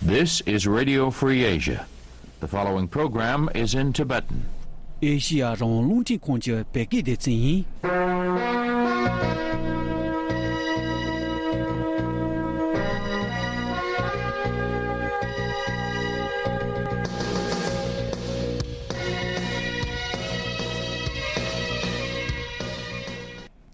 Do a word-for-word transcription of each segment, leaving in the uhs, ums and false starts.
This is Radio Free Asia. The following program is in Tibetan. ཨེ་ཤི་ཡ་རང་དབང་རླུང་འཕྲིན་ཁང་གི་བོད་སྐད་སྡེ་ཚན་ཡིན།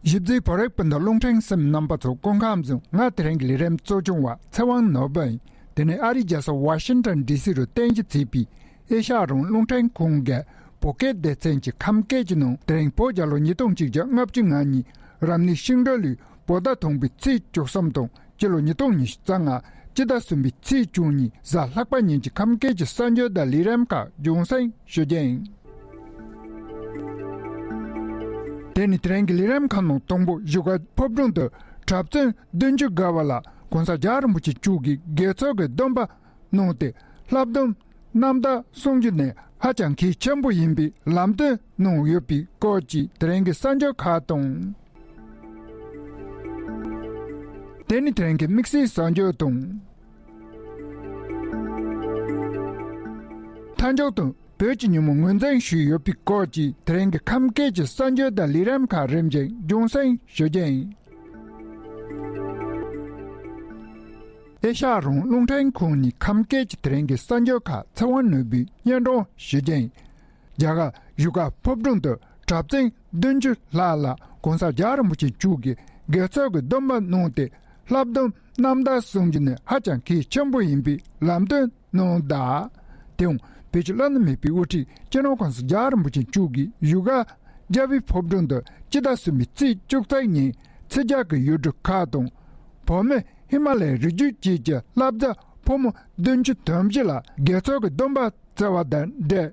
ཞིབ་འཚོལ་བོད་རིགས་སྤུན་ཟླ་རླུང་འཕྲིན་གསུམ་རྣམ་པ་ཚོ་སྐུ་ཁམས་བཟང་། ང་དེ་རིང་གི་ལས་རིམ་གཙོ་སྐྱོང་བ་ཚེ་དབང་ནོར་བུ་ཡིན། དེ་ནས་ཨ་རིའི་རྒྱལ་ས་ཝ་ཤིང་ཊོན་ཌི་སི་རུ་རྟེན་གཞི་བྱས་པའི་ཨེ་ཤ་ཡ་རང་དབང་རླུང་འཕྲིན་ཁང་གི་བོད་སྐད་སྡེ་ཚན་གྱི་ཁམས་སྐད་ཀྱི་ནང་དེ་རིང་བོད་རྒྱལ་ལོ་ཉིས་སྟོང་གཅིག་བརྒྱ་ལྔ་བཅུ་ང་གཉིས་རབ་གནས་ཤིང་སྦྲུལ་ལོའི་བོད་ཟླ་དང་པོའི་ཚེས་བཅུ་གསུམ་དང་། སྤྱི་ལོ་ཉིས་སྟོང་ཉི་ཤུ་རྩ་ལྔ་སྤྱི་ཟླ་གསུམ་པའི་ཚེས་བཅུ་གཉིས་གཟའ་ལྷག་པ་ཉིན་གྱི་ཁམས་སྐད་ཀྱི་གསར་འགྱུར་དང་ལས་རིམ་ཁག་རྒྱང་སྲིང་ཞུ་རྒྱུ་ཡིན། དེ་ནི་དེ་རིང་གི་ལས་རིམ་ཁག་ནང་དང་པོ་བཞུགས་སྒར་ཕོ་བྲང་དུ་གྲྭ་བཙུན་བདུན་ཅུ་བརྒལ་བ་ལ་༸གོང་ས་༸རྒྱལ་བ་རིན་པོ་ཆེ་མཆོག་གིས་དགེ་ཚུལ་གྱི་སྡོམ་པ་གནང་སྟེ་བསླབ་སྡོམ་རྣམ་དག་གསུང་རྒྱུ་ནི་ཧ་ཅང་གལ་ཆེན་པོ་ཡིན་པའི་ལམ་སྟོན་གནང་ཡོད་པའི་སྐོར་གྱི་དེ་རིང་གི་གསར་འགྱུར་ཁག་དང་། དེ་ནི་དེ་རིང་གི་དམིགས་བསལ་གསར་འགྱུར་དང་། མཐའ་མཇུག་ཏུ་བོད་ཀྱི་ཉིན་མོ་ངོས་འཛིན་ཞུས་ཡོད་པའི་སྐོར་གྱི་དེ་རིང་གི་ཁམས་སྐད་ཀྱི་གསར་འགྱུར་དང་ལས་རིམ་ཁག་རིམ་བཞིན་རྒྱང་སྲིང་ཞུ་རྒྱུ་ཡིན། ཨེ་ཤ་ཡ་རང་དབང་རླུང་འཕྲིན་ཁང་ནས་ཁམས་སྐད་ཀྱི་དེ་རིང་གི་གསར་འགྱུར་ཁག་ཚེ་དབང་ནོར་བུས་སྙན་སྒྲོན་ཞུ་རྒྱུ་ཡིན། རྒྱ་གར་བཞུགས་སྒར་ཕོ་བྲང་དུ་གྲྭ་བཙུན་བདུན་ཅུ་ལྷག་ལ་༸གོང་ས་༸རྒྱལ་བ་རིན་པོ་ཆེ་མཆོག་གིས་དགེ་ཚུལ་གྱི་སྡོམ་པ་གནང་སྟེ་བསླབ་སྡོམ་རྣམ་དག་གསུང་རྒྱུ་ནི་ཧ་ཅང་གལ་ཆེན་པོ་ཡིན་པའི་ལམ་སྟོན་གནང་གདའ། དེའང་བོད་ཀྱི་བླ་ན་མེད་པའི་དབུ་ཁྲིད་སྤྱི་ནོར་༸གོང་ས་༸རྒྱལ་བ་རིན་པོ་ཆེ་མཆོག་གིས་བཞུགས་སྒར་རྒྱལ་བའི་ཕོ་བྲང་དུ་སྤྱི་ཟླ་གསུམ་པའི་ཚེས་བཅུ་གཅིག་ཉིན་ཚིག་ཇ་གི་ཡུལ་གྲུ་ཁག་དང་། བོད་མི་ཧི་མ་ལ་ཡའི་རི་རྒྱུད་བཅས་ཀྱི་བླ་བཙག་ཕོ་མོ་བདུན་ཅུ་དོན་བཞི་ལ་དགེ་ཚུལ་གྱི་སྡོམ་པ་བསྩལ་བ་དང་འབྲེལ།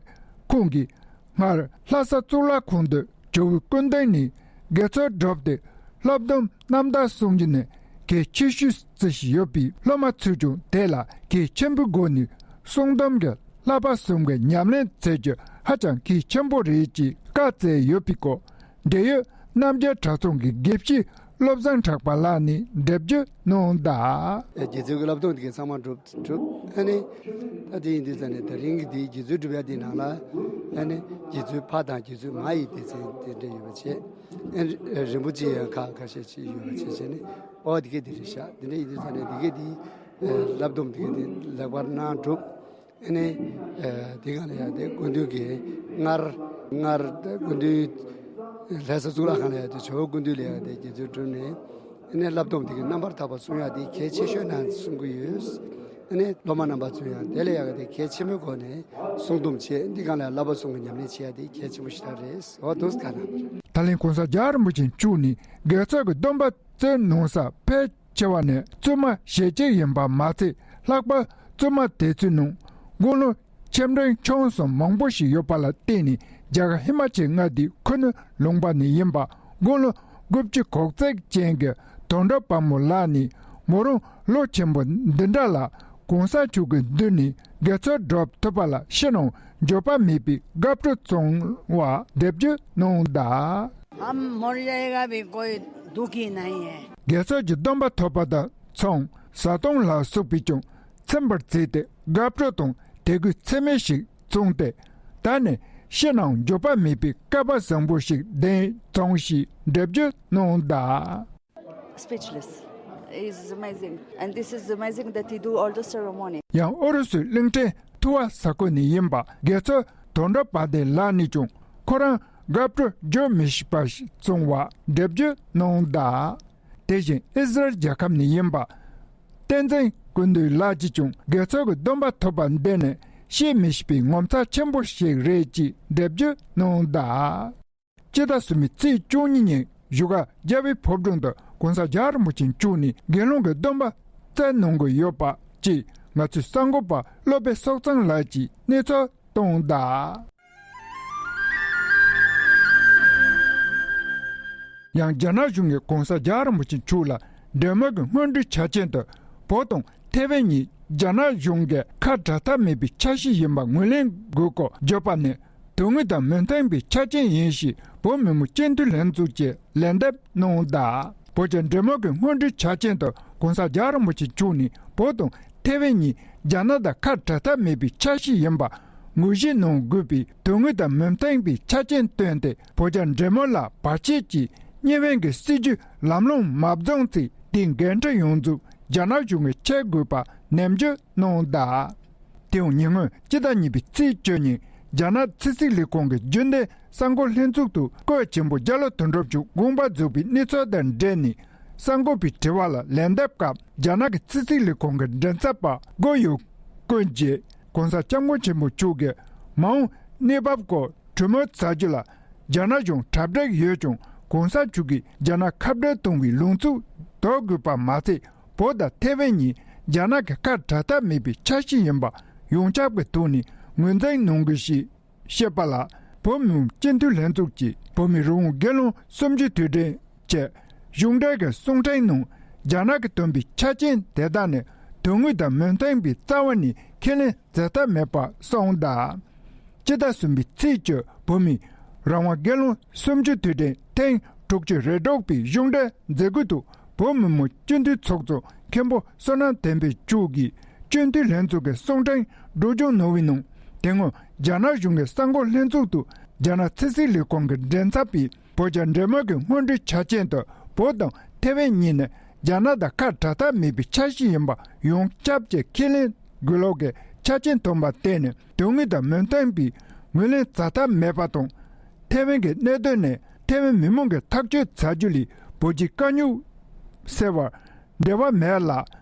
ཁོང་གིས་སྔར་ལྷ་ས་གཙུག་ལག་ཁང་དུ་ཇོ་བོའི་སྐུ་མདུན་ནས་དགེ་ཚུལ་བསྒྲུབས་ཏེ་བསླབ་སྡོམ་རྣམ་དག་གསུང་རྒྱུ་ནི་གལ་ཆེ་ཤོས་བརྩི་བཞིན་ཡོད་པས། སློབ་མ་ཚོས་ཀྱང་དེ་ལ་གལ་ཆེན་པོའི་སྒོ་ནས་གསུང་སྡོམ་གྱི་བསླབ་པ་གསུམ་གྱི་ཉམས་ལེན་བྱེད་རྒྱུ་ཧ་ཅང་གལ་ཆེན་པོ་རེད་ཅེས་བཀའ་སྩལ་ཡོད་པའི་སྐོར། འབྲེལ་ཡོད་རྣམ་རྒྱལ་གྲྭ་ཚང་གི་དགེ་བཤེས་བློ་བཟང་གྲགས་པ་ལགས་ནས་འགྲེལ་བརྗོད་གནང་གདའ། དགེ་ཚུལ་གྱི་བསླབ་སྡོམ་དེ་གའི་ཚང་མ་གྲུབ་གྲུབ། ཨ་ནི་ད་དེ་ཡིན་དུས་ཙང་ནས་དེ་རིང་གི་དེའི་དགེ་ཚུལ་སྒྲུབ་ཡ་དེའི་ནང་ལ་ཨ་ནི་དགེ་ཚུལ་ཕ་དང་དགེ་ཚུལ་མ་ཡི་སྡེ་ཚན་དེ་འདྲ་ཡོད་པ་བྱས། ཨ་ནི་རིན་པོ་ཆེ་ཡང་ཁག་ཁ་ཤས་ཅིག་ཡོད་པ་བྱས་བྱས་ནས། ཨོ་དེ་གའི་དེ་རེད་ཤག་དེ་འདྲ་ཡིན་དུས་ཙང་ནས་དེ་གའི་དེའི་བསླབ་སྡོམ་དེ་གའི་དེ་ལེགས་པར་གནང་གྲུབ། ཨ་ནི་དེ་ག་ལ་ཡང་དེ་སྐུ་མདུན་གྱིས་སྔར་སྔར་སྐུ་མདུན་ལྷ་ས་གཙུག་ལག་ཁང་ལ་ཡང་དེ་ཇོ་བོ་སྐུ་མདུན་ལ་ཡང་དེ་དགེ་ཚུལ་སྒྲུབ་ནས། ཨ་ནི་བསླབ་སྡོམ་དེ་གའི་རྣམ་པར་དག་པ་གསུང་ཡག་དེ་གལ་ཆེ་ཤོས་ནང་གསུང་གི་ཡོད། ཨ་ནི་སློབ་མ་རྣམ་པ་ཚོས་ཡང་དེ་ལ་ཡང་དེ་གལ་ཆེན་པོའི་སྒོ་ནས་གསུང་སྡོམ་བྱེད། འདི་གང་ལ་ཡང་བསླབ་པ་གསུམ་གྱི་ཉམས་ལེན་བྱེད་ཡག་དེ་གལ་ཆེན་པོ་ཞེ་དྲག་རེད། འོ་འདུག་ག་ན། ད་ལན་༸གོང་ས་༸རྒྱལ་བ་རིན་པོ་ཆེ་མཆོག་ནས་དགེ་ཚུལ་གྱི་སྡོམ་པ་བསྩལ་གནང་ས་ཕལ་ཆེ་བ་ནི་བཙུན་མ་ཞེ་གཅིག་ཡིན་པ་མ་ཚད། ལྷག་པར་བཙུན་མ་དེ་ཚོའི་ནང་དགུང་ལོ་ཆེ་འབྲིང་ཆུང་གསུམ་མང་པོ་ཞིག་ཡོད་པ་ལ་བརྟེན་ནས། རྒྱ་གར་ཧི་མ་ཅལ་མངའ་སྡེའི་ཁུ་ནུ་ལུང་པ་ནས་ཡིན་པ་དགུང་ལོ་དགུ་བཅུ་གོ་གཅིག་ཅན་གྱི་དོན་གྲུབ་དཔལ་མོ་ལགས་ནས། མོ་རང་ལོ་ཆེན་པོ་འདི་འདྲ་ལ་༸གོང་ས་མཆོག་གི་མདུན་ནས་དགེ་ཚུལ་སྒྲུབ་ཐུབ་པ་ལ་ཕྱི་ནང་འགྱོད་པ་མེད་པའི་དགའ་སྤྲོ་བྱུང་བ་འགྲེལ་བརྗོད་གནང་གདའ། हम मर जाएगा भी कोई दुखी नहीं है। དགེ་ཚུལ་གྱི་སྡོམ་པ་ཐོབ་པ་དང་མཚུངས། བཟའ་བཏུང་ལ་སོགས་པས་ཀྱང་ཚིམ་པར་བྱས་ཏེ་དགའ་སྤྲོ་དང་དད་གུས་ཚད་མེད་ཞིག་བྱུང་སྟེ། ད་ནི་ཕྱི་ནང་འགྱོད་པ་མེད་པའི་སྐལ་པ་བཟང་པོ་ཞིག་ལྡན་སོང་ཞེས་འགྲེལ་བརྗོད་གནང་གདའ། Speechless. It's amazing. And this is amazing that he do all the ceremony. ཡང་ཨུ་རུ་སུའི་གླིང་ཕྲན་ཐུ་བ་ས་ཁུལ་ནས་ཡིན་པ་དགེ་ཚུལ་དོན་གྲུབ་དཔལ་ལྡན་ལགས་ནས་ཀྱང་ཁོ་རང་དགའ་སྤྲོ་བརྗོད་མི་ཤེས་པ་ཞིག་བྱུང་བ་འགྲེལ་བརྗོད་གནང་གདའ། དེ་བཞིན་ཨི་ཟི་རལ་རྒྱལ་ཁབ་ནས་ཡིན་པ་བསྟན་འཛིན་ཀུན་འདུས་ལགས་ཀྱིས་ཀྱང་དགེ་ཚུལ་གྱི་སྡོམ་པ་ཐོབ་པ་འདི་ནི་བཤད་མི་ཤེས་པའི་ངོ་མཚར་ཆེན་པོ་ཞིག་རེད་ཅེས་འགྲེལ་བརྗོད་གནང་གདའ། སྤྱི་ཟླ་གསུམ་པའི་ཚེས་བཅུ་གཉིས་ཉིན་བཞུགས་སྒར་རྒྱལ་བའི་ཕོ་བྲང་དུ་༸གོང་ས་༸རྒྱལ་བ་རིན་པོ་ཆེ་མཆོག་ནས་དགེ་སློང་གི་སྡོམ་པ་བསྩལ་གནང་གི་ཡོད་པ་ཅིག་ང་ཚོའི་གསར་འགོད་པ་བློ་བྷེ་སྲོག་ཚང་ལགས་ཀྱིས་གནས་ཚུལ་གཏོང་གདའ། ཡང་རྒྱ་ནག་གཞུང་གིས་༸གོང་ས་༸རྒྱལ་བ་རིན་པོ་ཆེ་མཆོག་ལ་འབྲེལ་མོལ་གྱི་སྔོན་འགྲོའི་ཆ་རྐྱེན་དུ་བོད་དང་ཐེ་ཝན་གཉིས་རྒྱ་ནག་གཞུང་གི་ཁ་བྲལ་ཐབས་མེད་པའི་ཆ་ཤས་ཡིན་པ་ངོས་ལེན་དགོས་སྐོར་བརྗོད་པ་ནི། དོན་དངོས་དང་མི་མཐུན་པའི་ཆ་རྐྱེན་ཡིན་ཞེས་བོད་མི་མང་སྤྱི་འཐུས་ལྷན་ཚོགས་ཀྱིས་ལན་འདེབས་གནང་གདའ། བོད་ཀྱི་འབྲེལ་མོལ་གྱི་སྔོན་འགྲོའི་ཆ་རྐྱེན་དུ་༸གོང་ས་༸རྒྱལ་བ་རིན་པོ་ཆེ་མཆོག་ནས་བོད་དང་ ཐེ་ཝན་ཉིད་རྒྱ་ནག་དང་ཁ་བྲལ་ཐབས་མེད་པའི་ཆ་ཤས་ཡིན་པ་ངོས་བཞེས་གནང་དགོས་པའི་དོན་དངོས་དང་མི་མཐུན་པའི་ཆ་རྐྱེན་བཏོན་ཏེ། བོད་རྒྱ་འབྲེལ་མོལ་ལ་བར་ཆད་ཀྱིས་གཉིས་ཕན་གྱི་སྲིད་ཇུས་ལམ་ལྷོང་མ་བཟུང་ཚེ། དེའི་འགན་འཁྲི་ཡོངས་རྫོགས་རྒྱ་ནག་གཞུང་གིས་འཁྱེར་དགོས་པ་ནན་བརྗོད་གནང་གདའ། དེ་ཡང་ཉེ་སྔོན་སྤྱི་ཟླ་གཉིས་པའི་ཚེས་བཅུ་ཉིན་རྒྱ་ནག་ཕྱི་སྲིད་ལས་ཁུངས་ཀྱི་རྒྱུན་ལྡན་གསར་འགོད་ལྷན་ཚོགས་སུ་སྐུ་ཞབས་ཆེན་པོ་རྒྱ་ལོ་དོན་གྲུབ་མཆོག་དགོངས་པ་རྫོགས་པའི་གནས་ཚུལ་དང་འབྲེལ་ནས། གསར་འགོད་པའི་དྲི་བ་ལ་ལན་འདེབས་སྐབས། རྒྱ་ནག་གི་ཕྱི་སྲིད་ལས་ཁུངས་ཀྱི་མགྲིན་ཚབ་པ་གོ་ཡོ་ཀུན་གྱིས། གོང་ས་སྐྱབས་མགོན་ཆེན་པོ་མཆོག་གིས་མ་འོངས་གནས་བབ་སྐོར་གྲོས་མོལ་བྱ་རྒྱུ་ལ་རྒྱ་ནག་གཞུང་གྲ་སྒྲིག་ཡོད་ཀྱང་། གོང་ས་མཆོག་གིས་རྒྱ་ནག་ཁ་བྲལ་གཏོང་བའི་ལངས་ཕྱོགས་དོར་དགོས་པ་མ་ཚད། བོད་དང་ཐེ་ཝན་གཉིས་རྒྱ་ནག་གི་ཁ་བྲལ་ཐབས་མེད་པའི་ཆ་ཤས་ཡིན་པ་ཡོངས་ཁྱབ་ཀྱི་ཐོག་ནས་ངོས་འཛིན་གནང་དགོས་ཞེས་བཤད་པ་ལ། བོད་མི་མང་སྤྱི་འཐུས་ལྷན་ཚོགས་ཀྱི་བོད་མིའི་རང་དབང་སྒེར་ལངས་གསུམ་བཅུའི་དུས་དྲན་གྱི་གཞུང་འབྲེལ་གྱི་གསུང་འཕྲིན་ནང་རྒྱ་ནག་གིས་བཏོན་པའི་ཆ་རྐྱེན་དེ་དག་ནི་དོན་དངོས་དང་མི་མཐུན་པས་རྩ་བ་ནས་ཁས་ལེན་བྱེད་ཐབས་མེད་པ་གསུངས་གདའ། སྤྱི་ཟླ་གསུམ་པའི་ཚེས་བཅུ་བོད་མིའི་རང་དབང་སྒེར་ལངས་གསུམ་བཅུའི་དུས་དྲན་ཐེངས་དྲུག་ཅུ་རེ་དྲུག་པའི་གཞུང་འབྲེལ་མཛད་སྒོའི་ཐོག་བོད་མི་མང་སྤྱི་འཐུས་ཚོགས་གཙོ་མཁན་པོ་བསོད་ནམས་བསྟན་འཕེལ་མཆོག་གིས་སྤྱི་འཐུས་ལྷན་ཚོགས་ཀྱི་གསུང་འཕྲིན་སྒྲོག་སྦྱང་གནང་བའི་ནང་། དེ་སྔོན་རྒྱ་ནག་གཞུང་གི་གསར་འགོད་ལྷན་ཚོགས་སུ་རྒྱ་ནག་ཕྱི་སྲིད་ལས་ཁུངས་ཀྱི་མགྲིན་ཚབ་པས། བོད་རྒྱ་འབྲེལ་མོལ་གྱི་སྔོན་འགྲོའི་ཆ་རྐྱེན་དུ་བོད་དང་ཐེ་ཝན་གཉིས་ནི་རྒྱ་ནག་དང་ཁ་བྲལ་ཐབས་མེད་པའི་ཆ་ཤས་ཡིན་པ་ཡོངས་ཁྱབ་ཀྱིས་ཁས་ལེན་དགོས་ལུགས་ཀྱི་ཆ་རྐྱེན་བཏོན་པ་དེ་ནི་དོན་དངོས་དང་མི་མཐུན་པས་ངོས་ལེན་བྱ་ཐབས་མེད་པ་དང་། ཐེ་ཝན་གྱི་གནད་དོན་ནི་ཐེ་ཝན་མི་མང་གིས་ཐག་གཅོད་བྱ་རྒྱུ་ལས་བོད་ཀྱི་དཀའ་རྙོག་སེལ་བར་འབྲེལ་བ་མེད་ལ།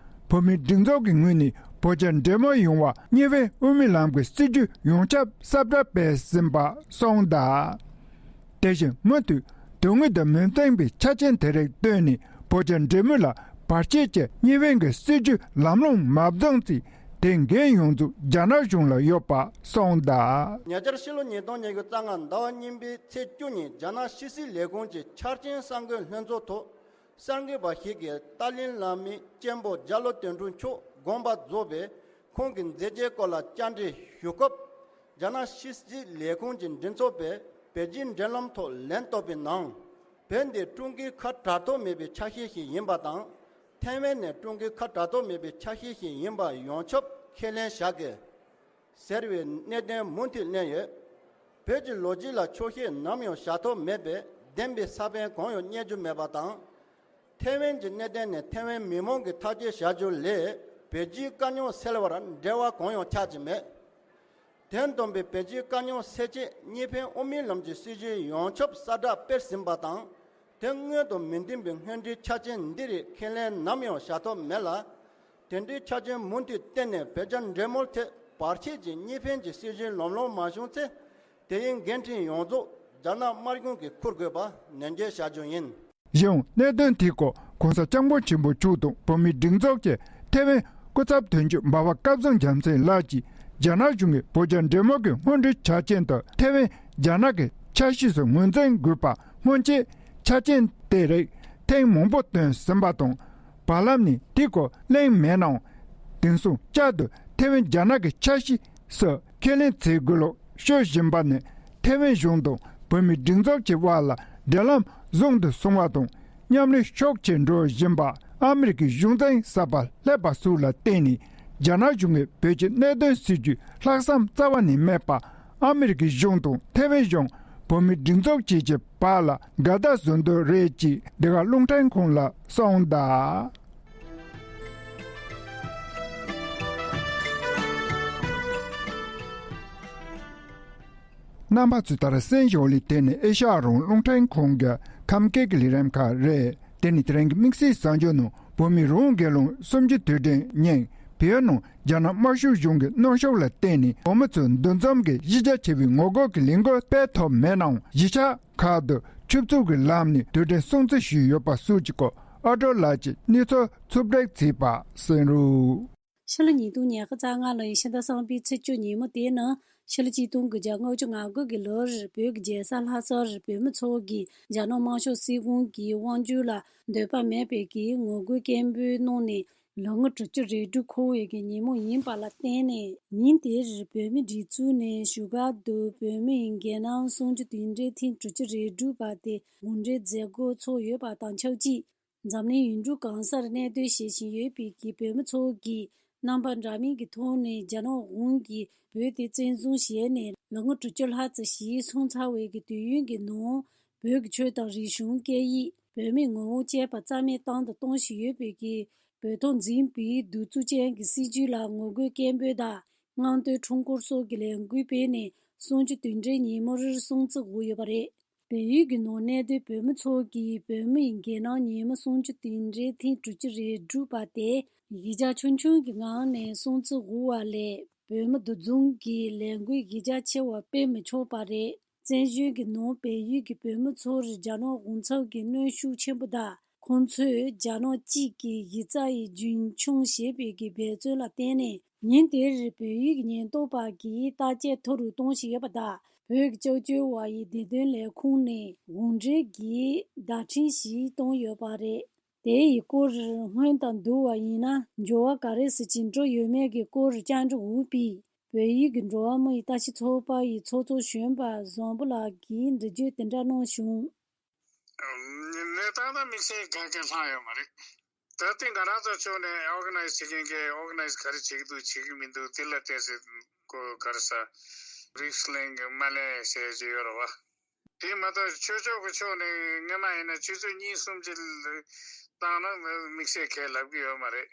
བོད་མིའི་སྒྲིག་འཛུགས་ཀྱི་ངོས་ནས་བོད་རྒྱ་འབྲེལ་མོལ་ཡོང་བར་གཉིས་ཕན་དབུ་མའི་ལམ་གྱི་སྲིད་བྱུས་ཡོངས་ཁྱབ་གསལ་བསྒྲགས་སྤེལ་ཟིན་པ་གསུངས་གདའ། དེ་བཞིན་མུ་མཐུད་དོན་དངོས་དང་མི་མཐུན་པའི་ཆ་རྐྱེན་དེ་རིགས་བཏོན་ནས་བོད་རྒྱ་འབྲེལ་མོལ་ལ་བར་ཆད་ཀྱི་གཉིས་ཕན་གྱི་སྲིད་བྱུས་ལམ་ལྷོང་མ་བཟུང་ཚེ། དེའི་འགན་ཡོངས་རྫོགས་རྒྱ་ནག་གཞུང་ལ་ཡོད་པ་གསུངས་གདའ། ཉེ་ཆར་ཕྱི་ལོ་ཉིས་སྟོང་ཉི་ཤུ་རྩ་ལྔ་ཟླ་བ་གཉིས་པའི་ཚེས་བཅུ་ཉིན་རྒྱ་ནག་ཕྱི་སྲིད་ལས་ཁུངས་ཀྱི་འཆར་ཅན་གསར་འགོད་ལྷན་ཚོགས་ཐོག་གསར་འགོད་པ་ཞིག་གིས་ཏཱ་ལི་བླ་མའི་གཅེན་པོ་རྒྱ་ལོ་དོན་གྲུབ་མཆོག་དགོངས་པ་རྫོགས་པའི་ཁོང་གི་མཛད་རྗེས་སྐོར་ལ་བཅར་འདྲི་ཞུ་སྐབས། རྒྱ་ནག་ཕྱི་སྲིད་ལས་ཁུངས་ཀྱི་མགྲིན་ཚབ་པས་པེ་ཅིན་འབྲེལ་ལམ་ཐོག་ལན་བཏབ་པའི་ནང་། བོད་འདི་ཀྲུང་གོའི་ཁ་བྲལ་ཐབས་མེད་པའི་ཆ་ཤས་ཤིག་ཡིན་པ་དང་། ཐའེ་ཝན་ནི་ཀྲུང་གོའི་ཁ་བྲལ་ཐབས་མེད་པའི་ཆ་ཤས་ཤིག་ཡིན་པ་ཡོངས་ཁྱབ་ཁས་ལེན་བྱ་དགོས། ཟེར་བའི་གནད་དོན་མུ་མཐུད་གནས་ཡོད། བོད་ཀྱི་ལོ་རྒྱུས་ལ་འཁྱོག་བཤད་ནམ་ཡང་བྱ་ཐབས་མེད་པས། བདེན་པའི་ས་བོན་གང་ཡང་རྙེད་རྒྱུ་མེད་པ་དང་། ཐའེ་ཝན་གྱི་གནད་དོན་ནི་ཐའེ་ཝན་མི་མང་གིས་ཐག་གཅོད་བྱ་རྒྱུ་ལས། བོད་རྒྱའི་དཀའ་རྙོག་སེལ་བར་འབྲེལ་བ་གང་ཡང་ཆགས་ཀྱི་མེད། དེ་བསྟུན་པའི་བོད་རྒྱའི་དཀའ་རྙོག་སེལ་ཆེད་གཉིས་ཕན་དབུ་མའི་ལམ་གྱི་སྲིད་བྱུས་ཡོངས་ཁྱབ་གསལ་བསྒྲགས་སྤེལ་ཟིན་པ་དང་། དེ་སྔོན་དང་མི་མཐུན་པའི་སྔོན་འགྲོའི་ཆ་རྐྱེན་འདི་རིགས་ཁས་ལེན་ནམ་ཡང་བྱ་ཐབས་མེད་ལ། དེ་འདྲའི་ཆ་རྐྱེན་མུ་མཐུད་བརྟེན་ནས་བོད་རྒྱ་འབྲེལ་མོལ་ཐད་བར་ཆད་ཀྱི་གཉིས་ཕན་གྱི་སྲིད་བྱུས་ལམ་ལྷོང་མ་བྱུང་ཚེ། དེ་ཡི་འགན་འཁྲི་ཡོངས་རྫོགས་རྒྱ་ནག་དམར་གཞུང་གིས་འཁུར་དགོས་པ་ནན་བརྗོད་བྱ་རྒྱུ་ཡིན། གཞན་ཡང་གནད་དོན་དེའི་སྐོར་གོང་ས་སྐྱབས་མགོན་ཆེན་པོ་མཆོག་དང་བོད་མིའི་སྒྲིག་འཛུགས་ཀྱི་ཐེ་ཝན་སྐུ་ཚབ་དོན་གཅོད་འབའ་པ་སྐལ་བཟང་རྒྱལ་མཚན་ལགས་ཀྱིས། རྒྱ་ནག་གཞུང་གིས་བོད་རྒྱ་འབྲེལ་མོལ་གྱི་སྔོན་འགྲོའི་ཆ་རྐྱེན་དུ་ཐེ་ཝན་རྒྱ་ནག་གི་ཆ་ཤས་སུ་ངོས་འཛིན་དགོས་པ་སྔོན་ཆད་ཆ་རྐྱེན་དེ་རིགས་ཐེངས་མང་པོ་བཏོན་ཟིན་པ་དང་། བར་ལམ་ནས་དེའི་སྐོར་གླེང་མེད་ནའང་། དེང་སང་བསྐྱར་དུ་ཐེ་ཝན་རྒྱ་ནག་གི་ཆ་ཤས་སུ་ཁས་ལེན་བྱེད་དགོས་ལུགས་ཤོད་བཞིན་པ་ནི། ཐེ་ཝན་གཞུང་དང་བོད་མིའི་སྒྲིག་འཛུགས་ཀྱི་དབར་ལ་འབྲེལ་ལམ་བཟང་དུ་སོང་བ་དང་། མཉམ་ལས་ཤུགས་ཆེ་འགྲོ་བཞིན་པ། ཨ་མི་རི་ཀའི་གཞུང་འཛིན་གསར་པ་སླེབས་པ་སོགས་ལ་བརྟེན་ནས། རྒྱ་ནག་གཞུང་གིས་བོད་ཀྱི་གནད་དོན་སྲིད་ཇུས་ལྷག་བསམ་རྩ་བ་ནས་མེད་པ། ཨ་མི་རི་ཀའི་གཞུང་དང་ཐེ་ཝན་གཞུང་། བོད་མིའི་སྒྲིག་འཛུགས་བཅས་ཀྱི་བར་ལ་འགལ་ཟླ་བཟོ་འདོད་རེད་ཅེས་འདི་ག་རླུང་འཕྲིན་ཁང་ལ་གསུངས་གདའ། རྣམ་པ་ཚོས་ད་རེས་གསན་བཞིན་པ་ལས་དེ་ནི་ཨེ་ཤ་ཡ་རང་དབང་རླུང་འཕྲིན་ཁང་གི་ཁམས་སྐད་ཀྱི་ལས་རིམ་ཁག་རེད། དེ་ནི་དེ་རིང་གི་དམིགས་བསལ་གསར་འགྱུར་ནང་བོད་མིའི་རང་དབང་སྒེར་ལངས་གསུམ་བཅུའི་དུས་དྲན་ཉིན་བོད་ནང་རྒྱ་ནག་དམར་ཤོག་གཞུང་གི་གནོན་ཤུགས་ལ་བརྟེན་ནས་བོད་མི་ཚོས་འདུ་འཛོམས་ཀྱི་གཞི་རྒྱ་ཆེ་བའི་ངོ་རྒོལ་གྱི་ལས་འགུལ་སྤེལ་ཐུབ་མེད་ནའང་། གཞིས་ཆགས་ཁག་ཏུ་ཆབ་སྲིད་ཀྱི་ལམ་ནས་དུས་དྲན་སྲུང་བརྩི་ཞུས་ཡོད་པ་སོགས་ཀྱི་སྐོར་ཨ་ཀྲོ་ལགས་ཀྱིས་གནས་ཚུལ་ཕྱོགས་བསྒྲིགས་བྱས་པ་གསན་རོགས། ཕྱི་ལོ་ཉིས་སྟོང་ཉི་ཤུ་རྩ་ལྔ་ལོའི་ཕྱི་ཟླ་གསུམ་པའི་ཚེས་བཅུ་ཉིན་མོ་དེ་ནི་ཕྱི་ལོ་ཆིག་སྟོང་དགུ་བརྒྱ་ལྔ་བཅུ་ང་དགུ་གི་ལོར་བོད་ཀྱི་རྒྱལ་ས་ལྷ་སར་བོད་མི་ཚོ་གིས་རྒྱ་ནག་དམར་ཤོག་སྲིད་གཞུང་གི་དབང་སྒྱུར་ལ་འདོད་པ་མེད་པའི་གི་ངོ་རྒོལ་སྐད་འབོད་གནང་ནས། ལོ་ངོ་དྲུག་ཅུ་རེ་དྲུག་འཁོར་བའི་གི་ཉིན་མོ་ཡིན་པ་ལ་བརྟེན་ནས། ཉིན་དེར་བོད་མིའི་སྒྲིག་འཛུགས་ནས་བཞུགས་སྒར་དུ་བོད་མིའི་འགན་ལེན་གསུམ་བཅུའི་དུས་དྲན་ཐེངས་དྲུག་ཅུ་རེ་དྲུག་པ་དེ་གོ་སྒྲིག་མཛད་སྒོ་ཚོགས་ཡོད་པ་དང་ཆབས་ཅིག་འཛམ་གླིང་ཡུལ་གྲུ་གང་སར་གནས་སྡོད་བྱེད་བཞིན་ཡོད་པའི་གི་བོད་མི་ཚོ་གིས་ རྣམ་པ་འདྲ་མིན་གྱི་ཐོག་ནས་རྒྱ་ནག་གཞུང་གིས་བོད་དེ་བཙན་བཟུང་བྱས་ནས་ལོ་ངོ་དྲུག་ཅུ་ལྷག་ཙམ་ཞིག་སོང་ཚར་བའི་གི་དུས་ཡུན་གྱི་ནང་། བོད་ཀྱི་ཆོས་དང་རིག་གཞུང་། སྐད་ཡིག་བོད་མིའི་ངོ་བོ་བཅས་པ་རྩ་མེད་བཏང་དང་གཏོང་བཞིན་ཡོད་པའི་གི་བོད་ཐོག་འཛིན་པའི་གདུག་རྩུབ་ཅན་གྱི་སྲིད་བྱུས་ལ་ངོ་རྒོལ་སྐད་འབོད་དང་། མངགས་ཐོའི་ཁྲོམ་སྐོར་སོགས་ཀྱི་ལས་འགུལ་སྤེལ་ནས་གསུམ་བཅུ་དོན་གྲངས་ཉིན་མོར་སྲུང་བརྩི་འོག་ཡོད་པ་རེད། བལ་ཡུལ་གྱི་ནང་གནས་སྡོད་བོད་མི་ཚོ་གིས་བོད་མིའི་འགན་ལེན་ཉིན་མོ་གསུམ་བཅུ་དོན་གྲངས་ཐེངས་དྲུག་ཅུ་རེ་བསྒྲུབས་པ་དེ་གཞིས་ཆགས་ཆུང་ཆུང་གི་ངང་ནས་སྲུང་བརྩི་འོག་པ་ལས། བོད་མི་འདུ་འཛོམས་ཀྱི་ལས་འགུལ་གཞི་རྒྱ་ཆེ་བ་སྤེལ་མི་ཆོག་པ་རེད། བཙན་བྱོལ་གྱི་ནང་བལ་ཡུལ་གྱི་བོད་མི་ཚོར་རྒྱ་ནག་གཞུང་ཚབ་ཀྱིས་གནོན་ཤུགས་ཆེན་པོ་དང་། ཁོང་ཚོས་རྒྱ་ནག་གཅིག་གི་གཞི་རྩ་ཡི་རྒྱུན་འཁྱོངས་བྱེད་པའི་གི་འབད་བརྩོན་ལ་བརྟེན་ནས། ཉིན་དེར་བལ་ཡུལ་གྱི་ཉེན་རྟོག་པ་གིས་བརྟག་དཔྱད་མཐོ་རུ་གཏོང་བཞིན་ཡོད་པ་དང་། བོད་ཀྱི་སྐྱབས་བཅོལ་བ་ཡི་བདེ་དོན་ལས་ཁུངས་ནས་གཞུང་འབྲེལ་གྱི་བརྡ་འཕྲིན་ཞིག་བཏོན་ཡོད་པ་རེད། དེ་ཡི་སྐོར་སྔོན་དང་བསྡུར་བ་ཡིན་ན། འབྱོར་བ་ག་རེ་ཟེར་གྱིན་འགྲོ་ཡོད་མེད་ཀྱི་སྐོར་བཅར་འདྲི་འོས་པའི་བལ་ཡུལ་གྱི་འགྲོ་བ་མིའི་ལྟ་ཞིབ་ཚོགས་པ་ཡི་ཚོགས་གཙོ་གཞོན་པ་བཟང་པོ་ལགས་ཀྱིས་འགྲེལ་བརྗོད་དེ་འདྲ་གནང་བྱུང་། གནས་སྟངས་ད་དམིགས་བསལ་ག་གེ་ལྷག་ཡོད་མ་རེད། ད་ལྟའི་ང་རང་ཚོ་ཕྱོགས་ནས་ཨོར་ག་ནའི་ཛི་བྱེད་མཁན་གྱིས་ཨོར་ག་ནའི་ཛི་ག་རེ་བྱེད་ཀྱི་འདུག་བྱེད་ཀྱི་མི་འདུག་དེ་ལ་བལྟས་ཚེ་ཁོ་ག་རེ་ཟ། རིགས་ལེན་གྱི་མ་ལེན་ཟེར་གྱི་ཡོད་རེད་བ། དེ་མ་གཏོགས་ཆོས་ཕྱོགས་ཀྱི་ཕྱོགས་ནས་སྔོན་མ་ཡིན་ན་ཆུ་ཚོད་གཉིས་གསུམ་ཅིག་བཏང་ན་དམིགས་བསལ་གས་ལབ་ཀྱི་ཡོད་མ་རེད།